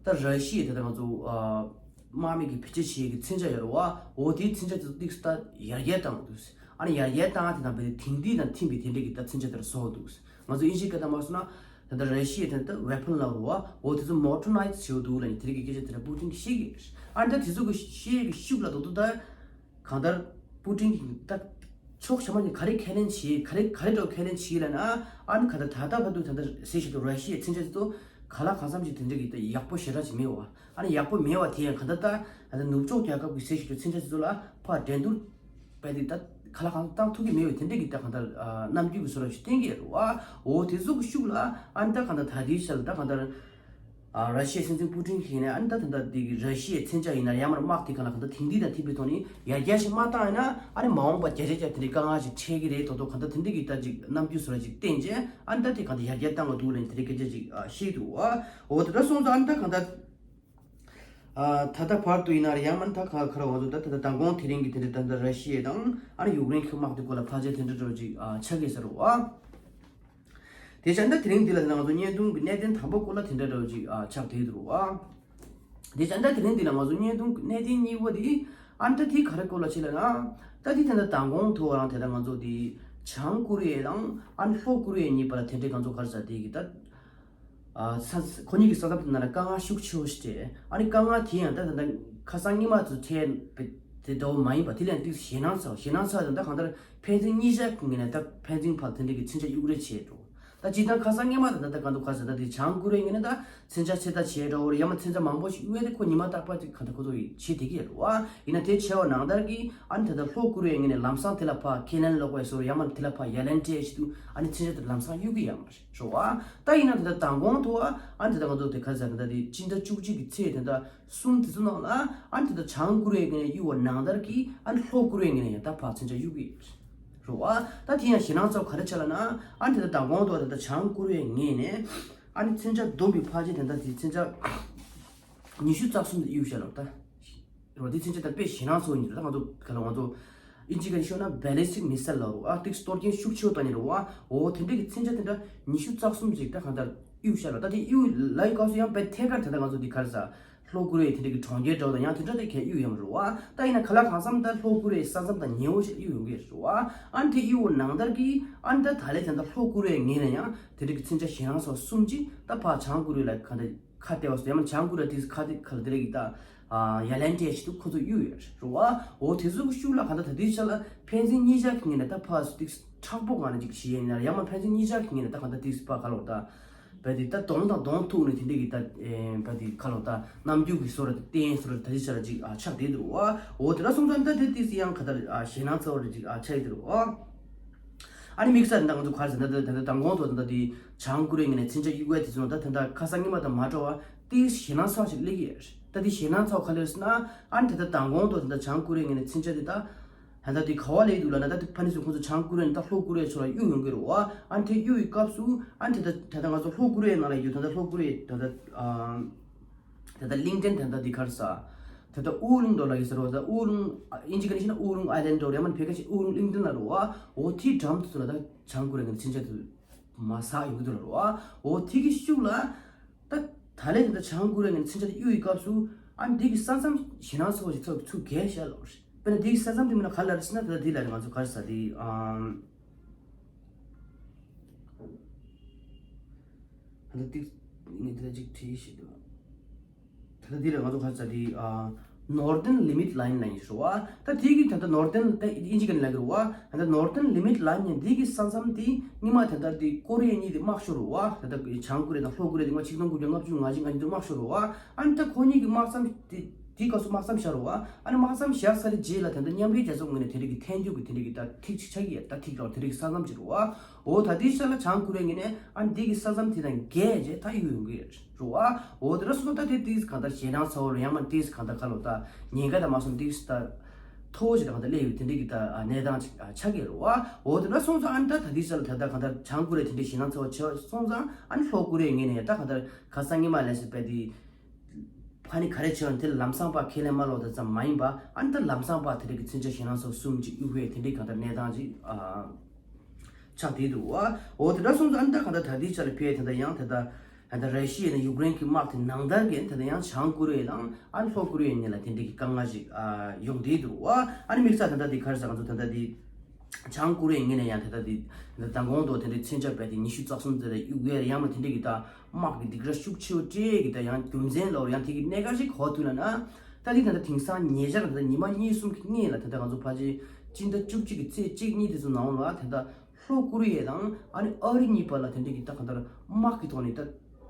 ད་ར་ཤི་ཡས་ད་ལྟ་ང་ཚོ་ཨ་དམག་མི་གི་བེད་སྤྱོད་བྱེད་ཀྱི་མཚོན་ཆ་ཡོད་རེད་བ། འོ་དེའི་མཚོན་ཆ་དེ་ཚོ་ཏིག་ཙམ་ད་ཡར་རྒྱས་བཏང་འདུག་ཨ་ནི་ཡར་རྒྱས་བཏང་དེ་དང་བས་དེང་དུས་དང་མཐུན་པའི་དེ་འདྲ་གི་ད་མཚོན་ཆ་དེ་འདྲ་བཟོ་འདུག་ང་ཚོ་ཨིན་ཇིའི་སྐད་དང་མ་སོང་ན་ད་ལྟ་ར་ཤི་ཡས་དེ་ད་ཝེ་པོན་ལབ་རེད་བ། འོ་དེ་ཚོ་མོ་ཊ་ནའི་ཛི་བྱེད་འདུག་ལབ་ནས་དེ་འདྲ་གི་སྐད་ཆ་དེ་འདྲ་པུ་ཏིན་གྱིས་བཤད་ཀྱི་རེད། ཨ་ནི་ད་དེ་ཚོ་གི་བཤད་ཀྱི་ཤུགས་ལ་ད་དུང་ད། གང་ལྟར་པུ་ཏིན་གྱིས་ད་ཕྱོགས་ཆ་མ་ནས་ག་རེ་ཁས་ལེན་བྱེད་ག་རེ་ག་རེ་འདྲ་བོ་ཁས་ལེན་བྱེད་ལབ་ན། ཨ་ནི་ག་ད་ད་ལྟ་བར་དུ་ད་ལྟ་ཟེར་བཞིན་དུ་ར་ཤི་ཡའི་མཚོན་ཆ་དེ་ཚོ་ག་ལ་གང་འཚམ་ཞིག་དེ་འདྲ་གི་ད་ཡག་པོ་ཞེ་དྲག་ཅིག་མེད་བ། ཨ་ནི་ཡག་པོ་མེད་བ་དེ་ཡང་ག་ད་ད་ད་ལྟ་ནུབ་ཕྱོགས་རྒྱལ་ཁབ་ཀྱི་ཟེར་བཞིན་དུ་མཚོན་ཆ་དེ་ཚོ་ལ་ཕར་འགྲན་བསྡུར་བས་དེ་ད་ག་ལ་གང་བཏང་ཐུབ་ཀྱི་མེད་བའི་དེ་འདྲ་གི་ད་གང་ལྟར་རྣམ་འགྱུར་གྱི་བཟོ་འདྲ་ཞིག་བསྟན་གྱི་ཡོད་རེད་བ། འོ་དེ་ཚོ་གི་ཤུགས་ལ་ཨ་ནི་ད་གང་ལྟར་ད་ལྟའི་ཆར་ད་གང་ལྟར། ཨ་ར་ཤི་ཡའི་སྲིད་འཛིན་པུ་ཏིན་གྱིས་ནས་ཨ་ནི་ད་ད་ལྟ་འདི་གི་ར་ཤི་ཡའི་མཚོན་ཆ་ཡིན་ན་ཡང་མིན་ན་དམག་དེ་ག་ལ་གང་ལྟར་དེང་དུས་དང་མཐུན་པའི་ཐོག་ནས་ཡར་རྒྱས་ཞིག་མ་བཏང་ཡིན་ན། ཨ་ནི་མ་འོངས་པ་བརྒྱ་ཆ་བརྒྱ་དེ་འདྲའི་དཀའ་ངལ་ཞིག་འཕྲད་ཀྱི་རེད་དོ་དོ་གང་ལྟར་དེ་འདྲ་གི་ད་ཅིག་རྣམ་འགྱུར་བཟོ་འདྲ་ཅིག་བསྟན་རྗེས་ཨ་ནི་ད་དེ་གང་ལྟར་ཡར་རྒྱས་བཏང་དགོས་འདུག་ལབ་ནས་དེ་འདྲའི་སྐད་ཆ་ཅིག་ཨ་བཤད་འདུག་ཨ་འོ་དེ་འདྲ་སོང་ཙང་ཨ་ནི་ད་གང་ལྟར་ཨ་ད་ལྟ་བར་དུ་ཡིན་ན་རེད། ཡང་མིན་ད་ག་ག་རེ་བ་ཚོ་ད་ད་ལྟ་མདང་དགོང་དེ་རིང་གི་དེ་འདྲ་ད་ལྟ་ར་ཤི་ཡ་དང་ཨ་ནི་ཡུཀ་རེན་གྱི་དམག་དེ་སྐོར་ལ་ཕལ་ཆེར་དེ་འདྲ་འདྲ་བོ་ཅིག་ཨ་ཆགས་ཀྱི་ཟེར་རོ་ཨ། དེ་བྱས་ན་ད་དེ་རིང་འདི་ལ་ང་ཚོ་བརྙན་ཐུང་གི་གནད་དོན་དང་པོ་སྐོར་ལ་དེ་འདྲ་འདྲ་བོ་ཅིག་ཨ་ཆགས་བསྡད་འདུག་ཨ། དེ་བྱས་ན་ད་དེ་རིང་འདི་ལ་ང་ཚོ་བརྙན་ཐུང་གི་གནད་དོན་གཉིས་པ་དེ་ཨ་ནི་ད་དེ་ག་རེ་སྐོར་ལ་བྱས་ལབ་ན། ད་དེ་ད་ལྟ་མདང་དགོང་ཐུག་པ་རང་དེ་ད་ང་ཚོ་དེ་བྱང་ཀོ་རི་ཡ་དང་ཨ་ནི་ལྷོ་ཀོ་རི་ཡ་གཉིས་བར་ལ་དེ་འདྲའི་ང་ཚོ་ག་རེ་ཟེར་དེ་གི་ད་ཨ་ས་ཁོ་གཉིས་ཀྱི་ས་མཚམས་དེ་ནང་ལ་དཀའ་ངལ་ཤུགས་ཆེ་བོ་ཞིག་འཕྲད། ཨ་ནི་དཀའ་ངལ་དེ་ཡང་ད་ད་ལྟ་ཁ་སང་ཉི་མ་ཚོ་འཕྲད་པའི་ དེ་འདྲ་བོ་མ་ཡིན་པ། དེ་ལས་ཏིག་ཞེད་སྣང་ཚ་བ། ཞེད་སྣང་ཚ་བ་དང་ད་གང་ལྟར་ཕན་ཚུན་གཉིས་ཆ་གི་ངོས་ནས་ད་ཕན་ཚུན་བར་དེ་འདྲ་གི་མཚོན་ཆ་གཡུག་རེས་བྱེད་འགྲོ། ད་སྤྱིར་བཏང་ཁ་སང་སྔོན་མ་དང་ད་ལྟ་གང་འདུག་ག་ཟེར་ན། ད་དེ་བྱང་ཀོ་རི་ཡའི་ངོས་ནས་ད་མཚོན་ཆ་ཆེ་ད་ཆེ་འདྲ་བོ་རེད། ཡང་མ་མཚོན་ཆ་མང་པོ་ཞིག་གཡུག་ཡས་དེ་ཁོ་ཉི་མ་རྟག་པར་ཅིག་གང་ལྟར་ཁོ་ཚོ་ཡིས་བྱེད་བསྡད་ཀྱི་ཡོད་རེད་བ། ཡིན་ན་དེ་བྱས་པ་ནང་ལྟར་གྱི་ཨ་ནི་ད་ལྟ་ལྷོ་ཀོ་རི་ཡའི་ངོས་ནས་ལམ་སང་དེ་ལ་ཕར་ཁས་ལེན་སློག་པའི་བཟོ་འདྲ། ཡང་མ་དེ་ལ་ཕར་ཡ་ལན་སྤྲད་བྱེད་དུས་ཨ་ནི་མཚོན་ཆ་དེ་ལམ་སང་གཡུག་གི་ཡོད་མ་རེད། རེད་བ། ད་ཡིན་ན་དེ་ལྟར་མདང་དགོང་དུ་ཨ་ནི་དེ་ལྟར་ང་ཚོ་དེ་ག་རེ་ཟེར་ན། ད་དེ་སྤྱི་ཟླ་བཅུ་གཅིག་གི་ཚེས་དེ་ལྟར་གསུམ་དེ་ཚོ་ནང་ལ་ཨ་ནི་དེ་ལྟར་བྱང་ཀོ་རི་ཡའི་ངོས་ནས་གཡུགས་པ་ནང་ལྟར་གྱི་ཨ་ནི་ལྷོ་ཀོ་རི་ཡའི་ངོས་ནས་ཡང་ད་ཕར་མཚོན་ཆ་གཡུག་གི་ཡོད་རེད། རེད་བ། ད་དེ་ཡང་ཞེད་སྣང་ཚ་བ་ག་རེ་ཆགས་ལབ་ན། ཨ་ནི་དེ་ལྟར་མདང་དགོང་དུ་དེ་ལྟར་བྱང་ཀོ་རི་ཡའི་ངོས་ནས་ཨ་ནི་མཚོན་ཆ་བརྡུངས་པའི་ཕར་ཕྱིན་དེ་ལྟར་དེ་མཚོན་ཆ་ཉི་ཤུ་རྩ་གསུམ་དེ་གཡུགས་བཞག་ལབ་ད། རེད་བ། དེ་མཚོན་ཆ་ད་དཔེ་ཞེད་སྣང་ཚ་བོ་ཡིན། ད་ང་ཚོ་ག་ལ་ང་ཚོ་ཨིན་ཇི་སྐད་ནས་ཤོད་ན་ballistic missile ལབ་རེད་བ། ཨ་ཏིག་གཏོར་སྐྱོན་ཤུགས་ཆེ་བོ་བཏང་ནི་རེད་བ། འོ་དེ་འདྲ་གི་མཚོན་ཆ་དེ་འདྲ་ཉི་ཤུ་རྩ་གསུམ་ཅིག་ད་གང་ལྟར་གཡུགས་བཞག་ལབ། ད་དེ་གཡུགས་ལབ་པའི་སྐབས་སུ་ཡང་དཔེ་ཐད་ཀར་དེ་འདྲ་ང་ཚོ་འདི་ག་རེ་ཟ། ལྷོ་ཀོ་རི་ཡའི་དེ་འདྲ་གི་གྲོང་ཁྱེར་འདྲ་བོ་དང་ཡང་དེ་འདྲ་དེ་གས་གཡུགས་ཡོད་མ་རེད་བ། ད་ཡིན་ན་ག་ལ་གང་འཚམ་ད་ལྷོ་ཀོ་རི་ཡའི་ས་མཚམས་དང་ཉེ་བོ་ཞིག་གཡུགས་ཡོང་གི་རེད་བ། ཨ་ནི་དེ་གཡུགས་པ་ནང་ལྟར་གྱི་ཨ་ནི་ད་ད་ལན་ད་ལྟ་ལྷོ་ཀོ་རི་ཡའི་ངོས་ནས་ཡང་དེ་འདྲ་གི་མཚོན་ཆ་ཞེད་སྣང་ཚ་བོ་གསུམ་ཅིག་ད་ཕར་བྱང་ཀོ་རི་ཡ་ལ་ག་འདྲ་ཁ་གཏད་པ་སོགས། ཡང་མ་བྱང་ཀོ་རི་ཡ་དེ་ཁ་གཏད་ག་ལ་དེ་རེད་གི་ད། ཡ་ལན་སྤྲད་བྱེད་དུས་ཁོ་ཚོ་གཡུགས་ཡོད་རེད་བ། འོ་དེ་ཚོ་གི་ཤུགས་ལ་ག་ད་ད་དུས་ཆ་ལ་ཕན་ཚུན་གཉིས་ཆ་གི་ངོས་ནས་ད་ཕར་ཚུར་ཏིག་མཁྲེགས་པོ་ངང་ནས་ཅིག་བྱེད་ཡིན་ན། ཡང་མ་ཕན་ཚུན་གཉིས་ཆ་གི་ངོས་ནས་ད་ག་ད་ཏིག་པ་ག་ལོག་ད་བ་དེ་ད་གདོང་དང་གདོང་ཐུག་ནས་དེ་འདྲ་གི་ད་བ་དེ་ག་ལོག་ད་རྣམ་འགྱུར་གི་བཟོ་འདྲ་དེ་བསྟན་བཟོ་འདྲ་ད་དུས་ཆ་ལ་ཅིག་ཆགས་བསྡད་འདུག་བ། འོ་དེ་འདྲ་སོང་ཙང་ད་དེ་ཏིག་ཡང་ག་ད་ཞེད་སྣང་ཚ་བོ་འདྲ་ཅིག་ཆགས་ཡོད་འདུག་བ། ཨ་ནི་དམིགས་བསལ་ད་ང་ཚོ་ག་རེ་ཟེར་ན། ད་ད་ད་མདང་དགོང་དུ་ད་ད་དེ་བྱང་ཀོ་རི་ཡའི་ངོས་ནས་མཚོན་ཆ་གཡུག་ཡ་དེ་ཚོ་ད་ད་ད་ཁ་སང་སྔོན་མ་དང་མ་འདྲ་བ་དེ་ཞེད་སྣང་ཚ་བ་ཞིག་སླེབས་ཀྱི་ཡོད་རེད། ད་དེ་ཞེད་སྣང་ཚ་བ་ག་རེ་རེད་ཟེར་ན། ཨ་ནི་ད་ད་མདང་དགོང་དུ་ད་ད་བྱང་ཀོ་རི་ཡའི་ངོས་ནས་མཚོན་ཆ་དེ་ད་ད་ད་དེ་ག་བ་སླེབས་འདུག་ལབ་ན། ད་དེ་ཕ་ནི་སུ་ཁོང་ཚོ་བྱང་ཀོ་རི་ཡ་ནས་ད་ལྷོ་ཀོ་རི་ཡ་ཕྱོགས་ལ་གཡུག་ཡོང་གི་རེད་བ། ཨ་ནི་དེ་གཡུག་པའི་སྐབས་སུ་ཨ་ནི་ད་ད་ད་ད་ང་ཚོ་ལྷོ་ཀོ་རི་ཡའི་ནང་ལ་ཡོད་ད་ད་ལྷོ་ཀོ་རི་ཡའི་ད་ད་ཨ། ད་ལྟ་གླིང་ཕྲན་ད་ལྟ་འདི་ག་རེ་ཟ། ད་ལྟ་ཨུ་ལུང་འདྲ་ལབ་ཀྱི་ཟེར་བ། ད་ཨུ་ལུང་ཨ་ཨིན་ཇི་སྐད་ནས་བཤད་ན་ཨུ་ལུང་ཨའི་ལན་འདྲ་བོ་རེད། ཡང་མིན་ཕལ་སྐད་ནས་ཨུ་ལུང་གླིང་ཕྲན་ལབ་རེད་བ། འོ་དེའི་འགྲམ་དུ་ཚུར་ལ་ད་བྱང་ཀོ་རི་ཡ་གི་མཚོན་ཆ་དེ་མར་ཟག་ཡོང་གི་འདུག་ལབ་རེད་བ། འོ་དེ་གི་ཤུགས་ལ་ད་ད་ལན་ད་ལྟ་བྱང་ཀོ་རི་ཡ་གི་མཚོན་ཆ་དེ་གཡུག་པའི་སྐབས་སུ་ཨ་འདི་གི་ས་མཚམས་ཞེད་སྣང་ཚ་བོ་ཞིག་ཚུར་ཚུར་བརྒལ་བཞག་ལབ་རེད། དཔེར་ན་འདི་གི་ས་མཚམས་དེ་མིན་ན་ག་རེ་ལབ་རེད་ཟེར་ན། ད་ལྟ་འདི་ལ་ང་ཚོ་ག་རེ་ཟ། འདི་ཨམ། ད་ལྟ་འདི་ངས་འདི་ལ་ཅིག་བྲིས་ཤིག་འདུག་ད་ལྟ་འདི་ལ་ང་ཚོ་ག་རེ་ཟ། འདི་ཨ། Northern Limit Line ལབ་ཡིན་ཟེར་བ། ད་འདི་གི་ད་ལྟ་Northern ད་ཨིན་ཇི་སྐད་ནས་ལབ་ཀྱི་རེད་བ། ད་ལྟ་Northern Limit Line ནས་འདི་གི་ས་མཚམས་འདི་སྔོན་མ་ད་ལྟ་འདི་ཀོ་རི་ཡ་གཉིས་དེ་དམག་ཤོར་རེད་བ། ད་ལྟ་བྱང་ཀོ་རི་ཡ་དང་ལྷོ་ཀོ་རི་ཡ་དེ་སྔོན་ཆིག་སྟོང་དགུ་བརྒྱ་ལྔ་བཅུ་ང་གཅིག་ང་གཉིས་དུ་དམག་ཤོར་རེད་བ། ཨ་ནི་ད་ཁོ་གཉིས་ཀྱི་དམག་མཚམས་དེ་དེའི་སྐབས་སུ་དམག་མཚམས་བཞག་རེད་བ། ཨ་ནི་དམག་མཚམས་བཞག་ཚར་རྗེས་ལ་ད་ལྟ་མཉམ་འབྲེལ་རྒྱལ་ཚོགས་ངོས་ནས་དེ་འདྲ་གི་ཐལ་འགྱུར་གྱི་དེ་འདྲ་གི་ད་ཐིག་ཅིག་ཆགས་ཀྱི་ཡོད། ད་ཐིག་རེད་བ། དེ་འདྲ་གི་ས་མཚམས་ཅིག་རེད་བ། འོ་ད་དེའི་ཤར་ལ་བྱང་ཀོ་རི་ཡ་ངོས་ནས་ཨ་ནི་འདི་གི་ས་མཚམས་དེ་དང་བརྒལ་རྗེས་ད་གཡུག་ཡོང་གི་རེད་བ། འོ་དེ་འདྲ་སོང་ཙང་ད་དེ་དེ་གང་ལྟར་ཞེད་སྣང་ཚ་བོ་རེད། ཡང་མིན་དེ་གང་ལྟར་ག་ལོག་ད་ཉེན་ཁ་དང་མ་སོང་དེ་ད་མཐོ་བོ་ཞིག་ད་གང་ལྟར་སླེབས་ཡོད། དེ་འདྲ་གི་ད་གནས་སྟངས་ཅིག་ཆགས་ཀྱི་རེད་བ། འོ་དེ་འདྲ་སོང་ཙང་ཨ་ནི་ད་ད་དེའི་ཤར་ལ་ད་ད་གང་ལྟར་བྱང་ཀོ་རི་ཡ་དེ་འདྲའི་ཞེད་སྣང་ཚ་བོ་ཆེ་བ་སོང་ཙང་ཨ་ནི་ལྷོ་ཀོ་རི་ཡ་ངོས་ནས་ད་གང་ལྟར་ཁ་སང་སྔོན་མ་ལབ་ཟེར་བ་དེ། ཕ་ནི་ག་རེ་བྱས་ན་དེ་ལམ་སང་ཕར་ཁས་ལེན་མ་ལོག་ད་ཙམ་མ་ཡིན་པ། ཨ་ནི་ད་ལམ་སང་ཕར་དེ་འདྲ་གི་མཚོན་ཆ་ཞེད་སྣང་ཚ་བོ་གསུམ་ཅིག་གཡུག་པའི་དེ་འདྲའི་གང་ལྟར་གནས་སྟངས་ཅིག་ཨ། ཆགས་བསྡད་འདུག་བ། འོ་དེ་འདྲ་སོང་ཙང་ཨ་ནི་ད་གང་ལྟར་ད་ལྟའི་ཆ་ལ་ཕར་དེ་འདྲ་ཡང་དེ་ད་ད་ལྟ་ར་ཤི་ཡ་དང་ཡུཀ་རེན་གྱི་དམག་དེ་ནང་ལྟར་གྱི་དེ་འདྲ་ཡང་བྱང་ཀོ་རི་ཡ་དང་ཨ་ནི་ལྷོ་ཀོ་རི་ཡའི་ངོས་ལ་དེ་འདྲའི་གི་དཀའ་ངལ་ཅིག་ཨ་ཡོང་བསྡད་འདུག་བ། ཨ་ནི་དམིགས་བསལ་ད་ལྟ་དེ་ག་རེ་ཟེར། ང་ཚོ་ད་ལྟ་དེ། བྱང་ཀོ་རི་ཡའི་ངོས་ནས་ཡང་དེ་ལྟ་དེ་མདང་དགོང་དུ་དེ་འདྲའི་མཚོན་ཆ་བས་དེ་ཉི་ཤུ་རྩ་གསུམ་ཙམ་རེ་གཡུག་ཡས་རེད། ཡང་མ་དེ་འདྲ་གི་ད་དམག་གི་སྡིགས་ར་ཤུགས་ཆེ་བོ་སྤྲད་གི་ད་ཡང་རྒྱུ་མཚན་ལབ་རེད། ཡང་དེ་གི་གནད་འགག་ཅིག་ག་པར་ཐུག་ལབ་ན། ད་དེ་ད་ལྟ་དེང་སང་ཉེ་ཆར་ད་ལྟ་ཉི་མ་གཉིས་གསུམ་གྱི་སྔོན་ལ་ད་ལྟ་ང་ཚོ་ཕལ་ཆེར་སྤྱི་ཟླ་བཅུ་གཅིག་གི་ཚེས་གཅིག་གཉིས་དེ་ཚོ་ནང་ལ་ད་ལྟ་ལྷོ་ཀོ་རི་ཡ་དང་ཨ་ནི་ཨ་རི་གཉིས་བར་ལ་དེ་འདྲ་གི་ད་ག་ད་དམག་གི་ཐོག་ནས་ད་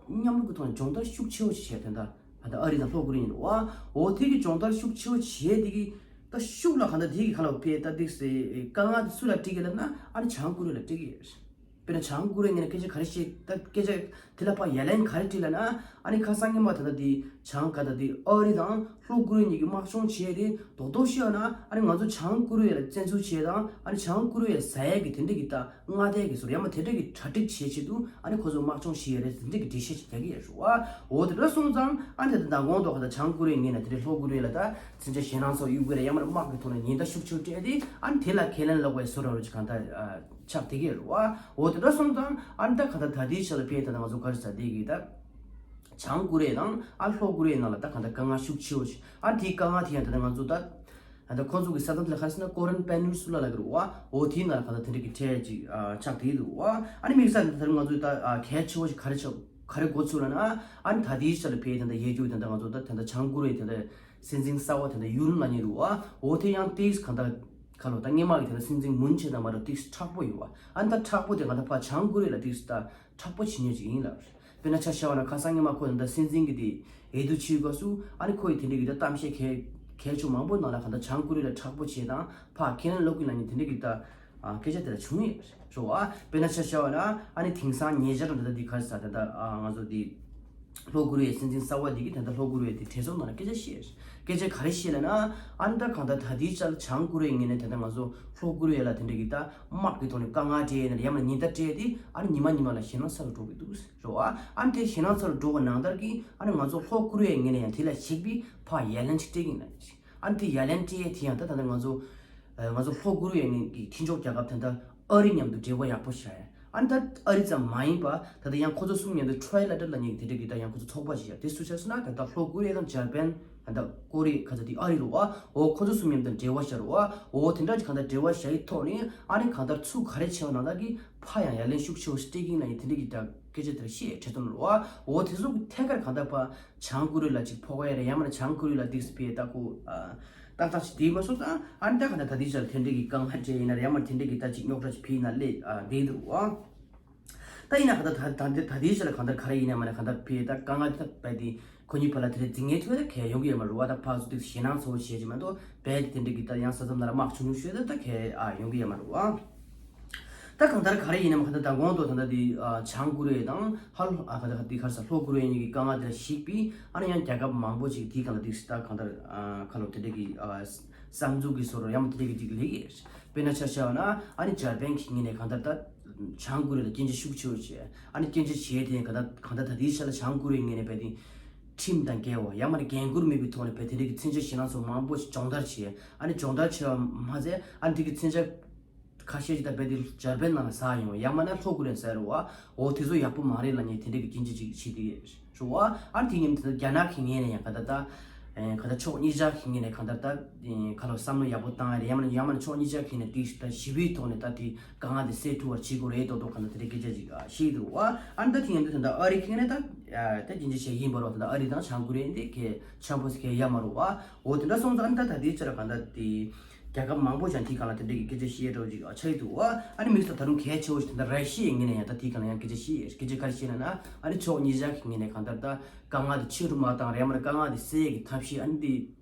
མཉམ་རུབ་ཀྱི་ཐོག་ནས་སྦྱོང་བརྡར་ཤུགས་ཆེ་བོ་ཞིག་བྱས། དེ་ད། ད་ལྟ་ཨ་རི་དང་ལྷོ་ཀོ་རི་ཡ་ཡིན་རེད་བ། འོ་དེ་གི་སྦྱོང་བརྡར་ཤུགས་ཆེ་བོ་བྱས་དེ་གི་ད་ཤུགས་ལ་ག་ད་དེ་གི་ཁ་ལ་བ་ཕར་ད་དེ་སེ་དཀའ་ངལ་དེ་སུ་ལ་འཕྲད་ཀྱི་ལབ་ན། ཨ་ནི་བྱང་ཀོ་རི་ཡ་ལ་འཕྲད་ཀྱི་ཡོད་རེད། དཔེར་ན་བྱང་ཀོ་རི་ཡ་ངོས་ནས་སྐད་ཆ་ག་རེ་བཤད། ད་སྐད་ཆ་དེ་ལ་ཕར་ཡ་ལན་ག་རེ་སྤྲད་ལབ་ན། ཨ་ནི་ཁ་སང་སྔོན་མ་ད་ལྟ་དེ་བྱང་ག་ད་དེ་ཨ་རི་དང་ལྷོ་ཀོ་རི་ཡ་གཉིས་ཀྱི་དམག་སྦྱོང་བྱས་ཏེ་རྡོག་རྡོག་བཤད་ན། ཨ་ནི་ང་ཚོ་བྱང་ཀོ་རི་ཡ་ལ་བཙན་འཛུལ་བྱས་དང་ཨ་ནི་བྱང་ཀོ་རི་ཡ་ཟ་ཡས་ཀྱི་དེ་འདྲ་གི་ད། མངའ་སྡེ་གི་སོ་ར་ཡང་མ་དེ་འདྲ་གི་གྲ་སྒྲིག་བྱེད་ཆེད་དུ་ཨ་ནི་ཁོ་ཚོ་དམག་སྦྱོང་བྱེད་ཡ་རེད། དེ་འདྲ་གི་འགྲེལ་བཤད་ཅིག་རྒྱག་གི་ཡོད་རེད་བ། འོ་དེ་འདྲ་སོང་ཙང་ཨ་ནི་ད་ལྟ་མདང་དགོང་དུ་ཁ་ད་བྱང་ཀོ་རི་ཡའི་ངོས་ནས་དེ་འདྲའི་ལྷོ་ཀོ་རི་ཡ་ལ་ད་མཚོན་ཆ་ཞེད་སྣང་ཚ་བོ་གཡུག་གི་རེད། ཡང་མ་དམག་གི་ཐོག་ནས་ཉེན་བརྡ་ཤུགས་ཆེ་བོ་སྤྲད་དེ་ཨ་ནི་དེ་ལ་ཁས་ལེན་སློག་པའི་བཟོ་འདྲ་བོ་ཅིག་གང་ལྟར་ཆགས་བསྡད་ཀྱི་ཡོད་རེད་བ། འོ་དེ་འདྲ་སོང་ཙང་ཨ་ནི་ད་ཁ་ད་ད་ལྟའི་ཆ་ལ་ཕར་ད་ལྟ་ང་ཚོ་ག་རེ་ཟ་བསྡད་ཀྱི་ད། བྱང་ཀོ་རི་ཡ་དང་ཨ་ལྷོ་ཀོ་རི་ཡའི་ནང་ལ་ད་གང་ལྟར་དཀའ་ངལ་ཤུགས་ཆེ་བོ་ཞིག་ཨ་དེའི་དཀའ་ངལ་དེ་ཡང་ད་ལྟ་ང་ཚོ་ད་ད་ལྟ་ཁོང་ཚོ་གི་ས་མཚམས་དེ་ལ་ག་རེ་ཟེར་ན་Korean Peninsula ལབ་ཀྱི་རེད་བ། འོ་དེའི་ནང་ལ་གང་ལྟར་དེ་འདྲ་གི་འཕྲད་ཅིག་ཆགས་བསྡད་འདུག་བ། ཨ་ནི་དམིགས་བསལ་ད་ལྟ་ང་ཚོ་ད་གལ་ཆེ་བོ་ཞིག་ག་རེ་ཆགས་ ག་རེ་འགོ་ཚུགས་ལབ་ན། ཨ་ནི་ད་ལྟའི་ཆར་ལ་ཕེ་ད་ལྟ་ཡེ་རྒྱུ་ད་ལྟ་ང་ཚོ་ད་ད་ལྟ་བྱང་ཀོ་རི་ཡའི་ད་ལྟ་སྲིད་འཛིན་གསར་བ་ད་ལྟ་ཡུན་ལ་ཉེ་རུ་ཨ་འོ་དེ་ཡང་ཏིས་གང་ལྟར་ཁ་ལོ་ད་སྔོན་མ་གི་ད་ལྟ་སྲིད་འཛིན་མུན་ཆེ་ད་མ་རུ་ཏིས་མཁྲེགས་པོ་ཡོད་བ། ཨ་ནི་ད་མཁྲེགས་པོ་དེ་གང་ལྟར་ཕ་བྱང་ཀོ་རི་ཡ་ལ་ཏིས་ད་མཁྲེགས་པོ་བྱེད་ཉེ་ཅིག་ཡིན་ལ། དཔེར་ན་ཆ་བཞག་པ་ན་ཁ་སང་སྔོན་མ་ཁོ་ད་ལྟ་སྲིད་འཛིན་གི་དེ་འོས་བསྡུ་བྱེད་དགོས་སུ་ཨ་ནི་ཁོ་ཡི་དེ་འདྲ་གི་ད་གཏམ་བཤད་གལ་གལ་ཆེ་མང་པོ་ནང་ལ་གང་ལྟར་བྱང་ཀོ་རི་ཡ་ལ་མཁྲེགས་པོ་བྱེད་དང་ཕ་ཁས་ལེན་ལོག་གི་ལ་ཉེ་དེ་འདྲ་གི་ད། ཨ་སྐད་ཆ་དེ་ལ་བྱུང་ཡོད་རེད་བ། དཔེར་ན་ཆ་བཞག་པ་ན་ཨ་ནི་དེང་སང་ཉེ་ཆར་དུ་ད་ལྟ་འདི་ག་རེ་ཟེར་ད་ལྟ་ཨ་ང་ཚོ་འདི་ལྷོ་ཀོ་རི་ཡའི་སྲིད་འཛིན་གསར་བ་འདི་གིས་ད་ལྟ་ལྷོ་ཀོ་རི་ཡའི་དེ་གྲོས་ཚོགས་ནང་ལ་སྐད་ཆ་བཤད་རེད། སྐད་ཆ་ག་རེ་བཤད་ལབ་ན། ཨ་ནི་ད་གང་ལྟར་ད་ལྟའི་ཆར་བྱང་ཀོ་རི་ཡའི་ངོས་ནས་ད་ལྟ་ང་ཚོ་ལྷོ་ཀོ་རི་ཡ་ལ་དེ་འདྲ་གི་ད་དམག་གི་ཐོག་ནས་དཀའ་ངལ་སྤྲད་ཡ་ན་ཡང་ན་ཉེན་བརྡ་སྤྲད་དེ་ཨ་ནི་ཉི་མ་ཉི་མ་ལ་ཞེད་སྣང་ཚ་རུ་འགྲོ་གི་འདུག་རེད་བ། ཨ་ནི་དེ་ཞེད་སྣང་ཚ་རུ་འགྲོ་བ་ནང་ལྟར་གྱི་ཨ་ནི་ང་ཚོ་ལྷོ་ཀོ་རི་ཡའི་ངོས་ནས་ཡང་དེ་ལ་གཞིགས་པའི་ཕར་ཡ་ལན་ཅིག་སྤྲད་ཀྱི་ཡིན་ན། ཨ་ནི་དེ་ཡ་ལན་སྤྲད་ཡས་དེ་ཡང་ད་ད་ལྟ་ང་ཚོ་ཨ་ང་ཚོ་ལྷོ་ཀོ་རི་ཡ་ནི་གི་མཐུན་ཕྱོགས་རྒྱལ་ཁབ་ད་ལྟ་ཨ་རི་མཉམ་དུ་འབྲེལ་བ་ཡག་པོ་བྱ་ཡ། ཨ་ནི་ད་ཨ་རི་ཙམ་མ་ཡིན་པ་ད་ལྟ་ཡང་ཁོ་ཚོ་གསུམ་མཉམ་དུ་ཊྲའི་ལ་ཊར་ལབ་མཁན་དེ་འདྲ་གི་ད་ཡང་ཁོ་ཚོ་ཚོགས་པ་ཞིག་ཡ། དེ་སུ་ཆགས་སོང་ན་ད་ལྟ་ལྷོ་ཀོ་རི་ཡ་དང་འཇར་པན་ད་ལྟ་ཀོ་རི་ཡ་ག་ཚོད་དེ་ཨ་རི་རུ་བ་འོ་ཁོ་ཚོ་གསུམ་མཉམ་དུ་འབྲེལ་བ་བྱ་རུ་བ་འོ་དེ་འདྲ་གི་གང་ལྟར་འབྲེལ་བ་བྱ་ཡི་ཐོག་ནས་ཨ་ནི་གང་ལྟར་ཚུགས་ག་རེ་བྱས་པ་ནང་ལྟར་གི་ཕ་ཡང་ཡ་ལན་ཤུགས་ཆེ་བོ་སྤྲད་ཀྱི་ཡིན་ལབ་མཁན་དེ་འདྲ་གི་ད་སྐད་ཆ་དེ་འདྲ་བཤད་ཁྲིད་དོན་རུ་བ་འོ་དེ་ཚོ་གི་ཐད་ཀར་གང་ལྟར་ཕ། བྱང་ཀོ་རི་ཡ་ལ་ཅིག་ཕོག་ག་ཡ་རེད། ཡང་མིན་ན་བྱང་ཀོ་རི་ཡ་ལ་ཏིག་སི་ཕི་ཡ་ལྟ་སྐོ་ཏག་ཏག་ཅིག་དེ་མ་སོང་ཙང་ཨ་ནི་ད་ག་ད་ད་དེའི་ཆ་ལ་དེ་འདྲ་གི་དཀའ་ངལ་འཕྲད་ཡིན་ན་རེད། ཡང་མིན་ན་དེ་འདྲ་གི་ད་ཅིག་རྙོག་དྲ་ཅིག་ཕི་ཡིན་ན་ལས་བསྡད་འདུག་ཨ། ད་ཡིན་ན་ག་ད་ད་ད་དེའི་ཆ་ལ་གང་ལྟར་ག་རེ་ཡིན་ན་མ་ན་གང་ལྟར་ཕི་ཡ་ད་དཀའ་ངལ་ད་བས་དེ་ཁོ་གཉིས་བར་ལ་དེ་འདྲ་འཛིང་ངེས་ཐུབ་ད་གས་ཡོང་གི་ཡོད་མ་རེད་བ། ད་ཕར་ཚུར་ཏིག་ཞེད་སྣང་ཚ་བོ་བྱེད་ཀྱི་མ་གཏོགས་བས་དེ་འདྲ་གི་ད་ཡང་ས་མཚམས་ནང་ལ་དམག་ཆུང་ཆུང་ཤོད་ད་ད་གས་ཨ་ཡོང་གི་ཡོད་མ་རེད་བ། ད་གང་ལྟར་ག་རེ་ཡིན་ནམ་གང་ལྟར་ད་གོང་དུ་ད་ལྟ་འདི་ཨ་བྱང་ཀོ་རི་ཡ་དང་ཧ་ལ་ཨ་ག་ད་འདི་ག་རེ་ཟ་ལྷོ་ཀོ་རི་ཡ་གཉིས་ཀྱི་དཀའ་ངལ་དེ་ལ་གཞིགས་པས་ཨ་ནི་ཡང་རྒྱལ་ཁབ་མང་པོ་ཅིག་འདིའི་སྒང་ལ་འདི་ད་གང་ལྟར་ཨ་ཁ་ལོ་དེ་འདྲ་གི་ཨ་བསམ་ཚུལ་གྱི་བཟོ་འདྲ་ཡང་མ་དེ་འདྲ་གི་ཅིག་ལས་ཀྱི་རེད། དཔེར་ན་ཆ་བཞག་ན་ཨ་ནི་འཇར་པན་གྱི་ངོས་ནས་གང་ལྟར་ད་བྱང་ཀོ་རི་ཡ་ལ་སྐྱོན་བརྗོད་ཤུགས་ཆེ་བོ་བྱས། ཨ་ནི་སྐྱོན་བརྗོད་བྱས་དེ་གང་ལྟར་གང་ལྟར་ད་ལྟའི་ཆ་ལ་བྱང་ཀོ་རི་ཡའི་ངོས་ནས་བས་དེ་ཁྲིམས་དང་འགལ་བ་ཡང་མ་ནི་འགན་འཁུར་མེད་པའི་ཐོག་ནས་བས་དེ་འདྲ་གི་མཚོན་ཆ་ཞེད་སྣང་ཚ་བོ་མང་པོ་ཞིག་སྦྱོང་བརྡར་བྱས། ཨ་ནི་སྦྱོང་བརྡར་བྱས་པ་མ་ཟད་ཨ་ནི་དེ་གི་མཚོན་ཆ་ཁ་ཤས་ཅིག་ད་རྦད་དེ་འཇར་པན་ནང་ལ་ཟ་ཡོང་བ་ཡང་མིན་ན་ལྷོ་ཀོ་རི་ཡ་ཟ་རུ་བ། འོ་དེ་ཚོ་ཡག་པོ་མ་རེད་ལབ་མཁན་དེ་འདྲ་གི་སྐྱོན་བརྗོད་ཅིག་བྱེད་དེ་རུ་བ། ཨ་ནི་དེ་མཉམ་དུ་རྒྱ་ནག་གི་ངོས་ནས་ཡང་ག་ད་ད་ག་ད་ཕྱོགས་གཉིས་ཆ་གི་ངོས་ནས་ག་ད་ད་ག་ལོ་བསམ་བློ་ཡག་པོ་བཏང་ཡ་རེད། ཡང་མིན་ན་ཡང་མིན་ན་ཕྱོགས་གཉིས་ཆ་གི་ངོས་ནས་དེ་ད་ཞི་བའི་ཐོག་ནས་ད་དེ་དཀའ་ངལ་དེ་སེལ་ཐུབ་པར་བྱེད་དགོས་རེད་མདོག་མདོག་ག་ད་དེ་འདྲ་སྐད་ཆ་ཅིག་བཤད་དེ་རུ་བ། ཨ་ནི་ད་དེ་མཉམ་དུ་ད་ད་ཨ་རི་གི་ངོས་ནས་ད་ད་སྐྱོན་བརྗོད་བྱེད་ཡིན་པ་རུ་བ། ད་ད་ཨ་རི་དང་བྱང་ཀོ་རི་ཡ་འདི་གལ་ཆེན་པོ་གལ་ཡ་མ་རུ་བ། འོ་དེ་འདྲ་སོང་ཙང་ཨ་ནི་ད་ད་དེའི་ཆ་ལ་ག་ད་དེ། རྒྱལ་ཁབ་མང་པོ་ཅིག་དེའི་སྒང་ལ་དེ་འདྲ་གི་སྐད་ཆ་བཤད་འགྲོ་ཅིག་ཨ་ཆགས་ཀྱི་འདུག་བ། ཨ་ནི་དམིགས་བསལ་ད་རུང་གལ་ཆེ་བོ་ཞིག་ད་ལྟ་ར་ཤི་ཡའི་ངོས་ནས་ཡང་ད་དེའི་སྒང་ལ་ཡང་སྐད་ཆ་བཤད་སྐད་ཆ་ག་རེ་བཤད་ན་ན་ཨ་ནི་ཕྱོགས་གཉིས་ཆ་གི་ངོས་ནས་གང་ལྟར་ད་དཀའ་ངལ་དེ་ཆེ་རུ་མ་བཏང་རེད། ཡང་མིན་ན་དཀའ་ངལ་དེ་སེལ་ཡས་ཀྱི་ཐབས་ཤེས་ཨ་ནི་དེ་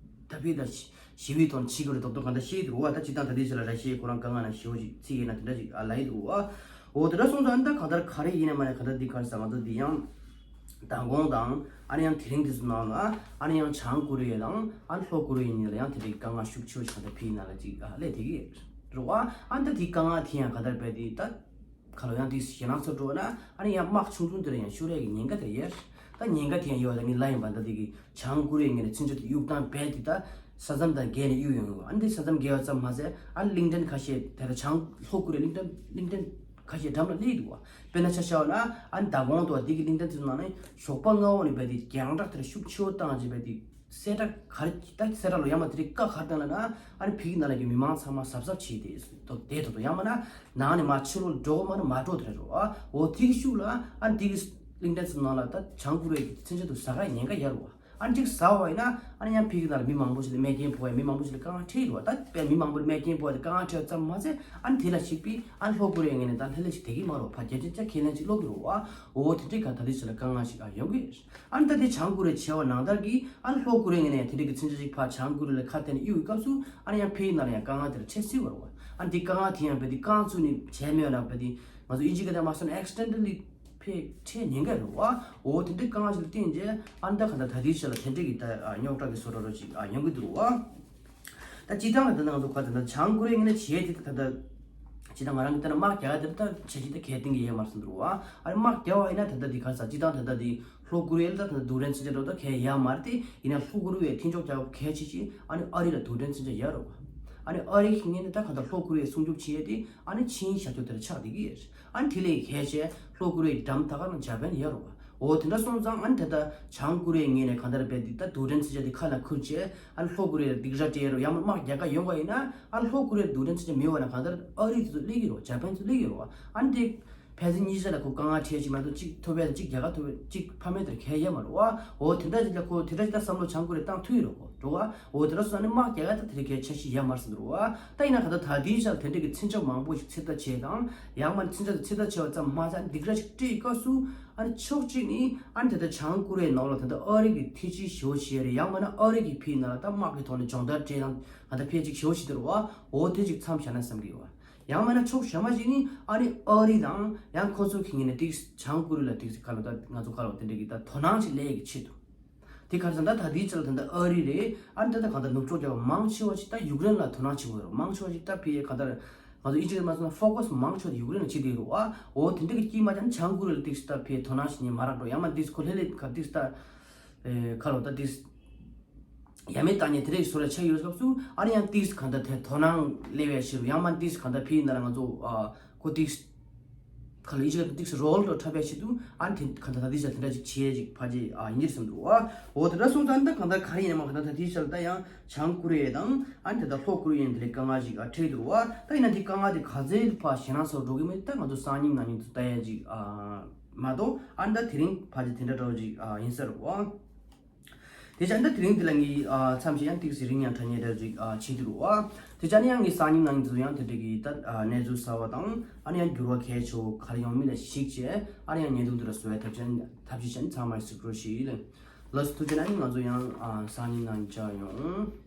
ཐབས་ཤེས་དང་ཞི་བའི་ཐོག་ནས་བྱེད་དགོས་རེད་མདོག་མདོག་གང་ལྟར་བཤད་ཀྱི་འདུག་བ། ད་སྤྱིར་བཏང་ད་ལྟའི་ཆ་ལ་ར་ཤི་ཡས་ཁོ་རང་དཀའ་ངལ་ནང་ཞེ་བོ་ཞིག་ཚིག་ཡིན་ན་དེ་འདྲ་ཞིག་ཨ་ལབ་ཡི་འདུག་བ། འོ་དེ་འདྲ་སོང་ཙང་ཨ་ནི་ད་གང་ལྟར་ག་རེ་ཡིན་ན་མ་ན་གང་ལྟར་འདི་ག་རེ་ཟ་ང་ཚོ་འདི་ཡང་མདང་དགོང་དང་ཨ་ནི་ཡང་དེ་རིང་འདི་ཚོ་ནང་ལ་ཨ་ནི་ཡང་བྱང་ཀོ་རི་ཡ་དང་ཨ་ནི་ལྷོ་ཀོ་རི་ཡ་གཉིས་ལ་ཡང་དེ་འདྲའི་དཀའ་ངལ་ཤུགས་ཆེ་བོ་ཞིག་ད་ཕི་ནང་ལ་ཅིག་ཨ་སླེབས་བསྡད་ཀྱི་རེད་བ། ཨ་ནི་ད་དེའི་དཀའ་ངལ་དེ་ཡང་ག་ལྟར་རྦད་དེ་ད་ག་ལོ་ཡང་དེ་ཞེད་སྣང་ཚ་འགྲོ་ན་ཨ་ནི་ཡང་དམག་ཆུང་ཆུང་དེ་ལ་ཡང་ཤོར་ཡས་ཀྱི་ཉེན་ཁ་དེ་ཡོད། ད་ཉེན་ཁ་དེ་ཡང་ཡོད་ད་ངས་ལབ་ཡིན་པ་ད་དེ་གི་བྱང་ཀོ་རི་ཡ་ངོས་ནས་མཚོན་ཆ་དེ་གཡུག་སྟངས་རྦད་དེ་ད་ས་མཚམས་དང་བརྒལ་ནས་གཡུག་ཡོང་གི་བ། ཨ་ནི་དེ་ས་མཚམས་བརྒལ་བ་ཙམ་མ་ཟད་ཨ་ནི་གླིང་ཕྲན་ཁ་ཤས་དེ་ལ་བྱང་ལྷོ་ཀོ་རི་ཡ་གླིང་ཕྲན་གླིང་ཕྲན་ཁ་ཤས་འགྲམ་ལ་སླེབས་འདུག་བ། དཔེར་ན་ཆ་བཞག་པ་ན་ཨ་ནི་ཟླ་གོང་དུ་འདི་གི་གླིང་ཕྲན་དེ་ཚོ་ནང་ནས་ཞོགས་པ་སྔ་པོ་ནས་རྦད་དེ་རྒྱང་བསྒྲགས་དེ་ལ་ཤུགས་ཆེ་བོ་བཏང་བྱས་རྦད་དེ་གསལ་བསྒྲགས་ག་རེ་ད་གསལ་བསྒྲགས་ལོ་ཡང་མ་དེ་རིགས་བཀའ་ག་རེ་བཏང་ལབ་ན་ཨ་ནི་བོད་ཀྱི་ནང་ལ་གི་མི་མང་ཚང་མ་གཟབ་གཟབ་བྱས་ཏེ་དོ་བསྡད་དོ་དོ་ཡང་མ་ན་ནང་ནས་མ་ཕྱི་ལོགས་འགྲོ་གི་མ་ན་མ་འགྲོ་དེ་རེད་རོ། ཨ་འོ་དེ་གི་ཤུགས་ལ་ཨ་ནི་དེ་གི་གླིང་ཕྲན་ཚོ་ནང་ལ་ད་བྱང་ཀོ་རི་ཡ་གི་མཚོན་ཆ་དེ་ཟ་ག་ཉེན་ཁ་ཡོད་རེད་བ། ཨ་ནི་གཅིག་ཟ་བ་ཡིན་ན་ཨ་ནི་ཡང་ཕི་གི་ནང་ལ་མི་མང་པོ་ཞིག་ལ་རྨས་སྐྱོན་ཕོག་ཡ་མི་མང་པོ་ཞིག་ལ་དཀའ་ངལ་འཕྲད་ཡོད་རེད་བ། ད་དཔེ་མི་མང་པོ་ལ་རྨས་སྐྱོན་ཕོག་ཡ་དཀའ་ངལ་འཕྲད་ཙམ་མ་ཟད་ཨ་ནི་དེ་ལ་གཞིགས་པས་ཨ་ནི་ལྷོ་ཀོ་རི་ཡའི་ངོས་ནས་ད་ལྷོད་ལྷོད་ཞིག་བསྡད་ཀྱི་མ་རེད་བ། བརྒྱ་ཆ་བརྒྱ་ཁས་ལེན་ཞིག་ལོག་གི་རེད་བ། འོ་དེ་འདྲའི་ག་ད་ལྟའི་ཆ་ལ་དཀའ་ངལ་ཞིག་ཨ་ཡོང་གི་རེད། ཨ་ནི་ད་དེ་བྱང་ཀོ་རི་ཡ་བྱས་པ་ནང་ལྟར་གྱི་ཨ་ནི་ལྷོ་ཀོ་རི་ཡའི་ངོས་ནས་དེ་འདྲའི་གི་མཚོན་ཆ་ཞིག་ཕར་བྱང་ཀོ་རི་ཡ་ལ་ཁ་གཏད་ནས་གཡུག་གི་སྐབས་སུ་ཨ་ནི་ཡང་ཕི་གི་ནང་ལ་ཡང་དཀའ་ངལ་དེ་འཕྲད་སྲིད་པ་རེད་བ། ཨ་ནི་དེ་དཀའ་ངལ་དེ་ཡང་རྦད་དེ་རྐང་བཙུགས་ནས་བྱས་མེད་པ་ན་རྦད་དེ་ང་ཚོ་ཨིན་ཇི་སྐད་ནང་མ་སོང་ན་accidentally ཕེ་ཁྲལ་ཉེན་ཁ་རུ་བ། འོ་དེ་འདྲའི་དཀའ་ངལ་ཞིག་ལ་བརྟེན་རྗེས་ཨ་ནི་ད་ག་ད་ད་ལྟའི་ཆ་ལ་དེ་འདྲའི་གི་ད་རྙོག་དྲ་གི་བཟོ་འདྲ་རོ་ཅིག་ཡོང་གི་འདུག་བ། ད་སྤྱིར་བཏང་ལ་ད་ང་ཚོ་ག་ད་ད་བྱང་ཀོ་རི་ཡ་ངོས་ནས་བྱས་དེ་ད་ད་སྤྱིར་བཏང་ང་རང་གི་ད་དམག་རྒྱག་ཡ་དེ་ད་བྱས་ཅི་ད་གལ་གཏན་གི་ཡོད་མ་རེད་བསམ་འདུག་བ། ཨ་ནི་དམག་རྒྱག་པ་ཡིན་ན་ད་ད་འདི་ག་ས་སྤྱིར་བཏང་ད་ད་འདི་ལྷོ་ཀོ་རི་ཡ་ལ་ད་ད་རྡུལ་ཕྲན་མཚོན་ཆ་འདྲ་ད་གལ་ཡོད་མ་རེད་དེ། ཡིན་ན་ལྷོ་ཀོ་རི་ཡའི་མཐུན་ཕྱོགས་རྒྱལ་ཁབ་གལ་ཆེ་ཆེ་ཨ་ནི་ཨ་རི་ལ་རྡུལ་ཕྲན་མཚོན་ཆ་ཡོད་རེད་བ། ཨ་ནི་ཨ་རི་གི་ངོས་ནས་ད་ག་ད་ལྷོ་ཀོ་རི་ཡ་སྲུང་སྐྱོབ་བྱེད་ཡ་དེ་ཨ་ནི་ཆིངས་ཡིག་བཞག་རྒྱུ་དེ་ལ་ཆགས་བསྡད་ཀྱི་ཡོད་རེད། ཨ་ནི་དེ་ལས་གལ་ཆེ་ལྷོ་ཀོ་རི་ཡའི་འགྲམ་ད་ག་ན་འཇར་པན་ཡོད་རེད་བ། འོ་དེ་འདྲ་སོང་ཙང་ཨ་ནི་ད་ལྟ་བྱང་ཀོ་རི་ཡའི་ངོས་ནས་གང་ལྟར་རྦད་དེ་ད་རྡུལ་ཕྲན་མཚོན་ཆ་དེ་ཁ་ལ་ཁུར་བྱས་ཨ་ནི་ལྷོ་ཀོ་རི་ཡར་སྡིགས་ར་སྤྲད་རོགས་ཡང་མིན་དམག་རྒྱག་ག་ཡོང་བ་ཡིན་ན་ཨ་ནི་ལྷོ་ཀོ་རི་ཡར་རྡུལ་ཕྲན་མཚོན་ཆ་མེད་པ་ན་གང་ལྟར་ཨ་རི་དེ་ཚོ་སླེབས་ཀྱི་རེད་བ། འཇར་པན་དེ་ཚོ་སླེབས་ཀྱི་རེད་བ། ཨ་ནི་དེ་ ཕན་ཚུན་གཉིས་ཆ་ལ་ཁོ་དཀའ་ངལ་འཕྲད་ཅིག་མ་གཏོགས་གཅིག་ཐོབ་ཡ་དང་གཅིག་རྒྱལ་ཁ་ཐོབ་ཡ་གཅིག་ཕ་མེས་དེར་ཁེ་ཡ་མ་རེད་བ། འོ་དེ་འདྲ་ཅིག་ལ་ཁོ་དེ་འདྲ་ཅིག་ད་བསམ་བློ་བྱང་དགོས་རེད་བཏང་ཐུབ་ཡོད་རེད་ཁོ་འགྲོ་བ། འོ་དེ་འདྲ་སོང་ནི་དམག་རྒྱག་ཡ་ད་དེ་རིང་ཁེ་ཆ་ཤི་ཡ་མར་སོང་འདུག་བ། ད་ཡིན་ན་ག་ད་ད་དེའི་ཆར་དེ་འདྲ་གི་མཚོན་ཆ་མང་པོ་ཞིག་ཚོད་ལྟ་བྱས་དང་ཡང་མ་མཚོན་ཆ་དེ་ཚོད་ལྟ་བྱས་པ་ཙམ་མ་ཟད་སྡིགས་ར་ཞིག་སྤྲད་སྐབས་སུ་ཨ་ནི་ཕྱོགས་གཅིག་ནི་ཨ་ནི་དེ་ལྟ་བྱང་ཀོ་རི་ཡའི་ནང་ལ་དེ་འདྲ་ཨ་རི་གི་ཐེ་ཇུས་ཞེ་པོ་བྱས་རེད། ཡང་མ་ན་ཨ་རི་གི་ཕིའི་ནང་ལ་ད་དམག་གི་ཐོག་ནས་སྦྱོང་བརྡར་སྤྲད་དང་ང་ད་ཕལ་ཅིག་ཞེ་པོ་ཞིག་འདུག་བ། འོ་དེ་ཅིག་མཚམས་བཞག་ན་བསམ་གི་ཡོད་བ། ཡང་མིན་ན་ཕྱོགས་གཞན་པ་ཞིག་ནི་ཨ་ནི་ཨ་རི་དང་ཡང་ཁོ་ཚོ་གི་ངོས་ནས་ཏིག་བྱང་ཀོ་རི་ལ་ཏིག་ཁ་ལོ་ད་ང་ཚོ་ཁ་ལོ་དེ་འདྲ་གི་ད་དོ་སྣང་ཞིག་སླེབས་ཀྱི་ཆེད་དུ། དེ་ག་རེ་ཟེར་ན་ད་ད་དེའི་ཆ་ལ་ད་ལྟ་ཨ་རི་རེད། ཨ་ནི་ད་ལྟ་གང་ལྟར་ནུབ་ཕྱོགས་རྒྱལ་ཁབ་མང་ཆེ་བ་ཞིག་ད་ཡུཀ་རེན་ལ་དོ་སྣང་བྱེད་དགོས་རེད། མང་ཆེ་བ་ཞིག་ད་ཕི་གང་ལྟར་ང་ཚོ་ཨི་ཇིབ་མ་སོང་ན་ཕོ་ཀ་སི་མང་ཆེ་བ་ཡུཀ་རེན་ལ་བྱེད་དེ་རེད་བ། འོ་དེ་འདྲ་གི་དཀྱིལ་མ་ཅང་བྱང་ཀོ་རི་ལ་ཏིག་ད་ཕི་དོ་སྣང་ཞིག་ཉན་མ་རག་འགྲོ། ཡང་མ་ཏིག་ཁོ་ལྷེ་ལེ་ག་ཏིག་ད། ཁ་ལོ་ད་ཏིས་ཡ་མེད་ད་ཉེ་དེ་རེད་སོ་ར་ཆ་ཡོད་སྐབས་སུ་ཨ་ནི་ཡང་ཏིས་ག་འདྲ་དེ་དོ་སྣང་སླེབས་ཡ་ཞིག་ཡང་མ་ཏིས་ག་འདྲ་ཕི་ཡིན་ན་ང་ཚོ་ཨ་ཁོ་ཏིས་ཁ་ལོ་ཡི་ཅིག་ཏིས་རོལ་དུ་འཁྲབ་ཡ་ཞིག་ཏུ་ཨ་ནི་དེ་ག་འདྲ་ད་ཏིས་ལ་དེ་འདྲ་ཅིག་བྱེད་ཅིག་ཕ་ཅིག་ཨ་ཡིན་གྱི་སེམས་འདུག་ཨ། འོ་དེ་འདྲ་སོང་ཙང་ད་ག་འདྲ་ག་རེ་ཡིན་ན་མ་ག་འདྲ་ད་ཏིས་ལ་ད་ཡང་བྱང་ཀོ་རི་ཡ་དང་ཨ་ནི་དེ་ད་ལྷོ་ཀོ་རི་ཡ་དེ་ལས་དཀའ་ངལ་ཅིག་ཨ་འཕྲད་འདུག་ཨ། ད་ཡིན་ན་དེ་དཀའ་ངལ་དེ་ག་ཚོད་ཕ་ཞེ་ན་སོགས་འགྲོ་གི་མེད། ད་ང་ཚོ་སང་ཉིན་གནངས་ཉིན་དུ་ལྟ་ཡ་ཅིག་ཨ་མ་གཏོགས་ཨ་ནི་ད་དེ་རིང་ཕ་ཅིག་དེ་འདྲ་འདྲ་བོ་ཅིག་ཨ་ཡིན་ས་རེད་བ། དེ་ཆ་འདི་དེ་རིང་འདི་ལ་ངའི་ཨ་མཚམས་ཤིག་ཡང་ཏིག་སི་རིང་ཡང་ཕྲ་ཉེ་འདྲ་ཅིག་ཨ་བྱེད་དུ་རུ་བ། དེ་ཆ་ནི་ཡང་ངའི་སང་ཉིན་གནངས་ཉིན་ཚོ་ཡང་དེ་འདྲ་གི་ད་ཨ་གནས་ཚུལ་གསར་བ་དང་ཨ་ནི་ཡང་འགྱུར་བ་གལ་ཆེ་བོ་ག་རེ་ཡོང་མིན་ལ་གཞིགས་བྱས་ཨ་ནི་ཡང་ཉེ་དུ་འདི་ལ་བཟོ་བའི་ཐབས་ཤེས་ཐབས་ཤེས་བྱས་ནས་ཚང་མར་གཟིགས་རོགས་ཞུ་ཡིན། ལགས་སོ་ཐུགས་རྗེ་གནང་། ང་ཚོ་ཡང་ཨ་སང་ཉིན་གནངས་ཉིན་མཇལ་ཡོང་།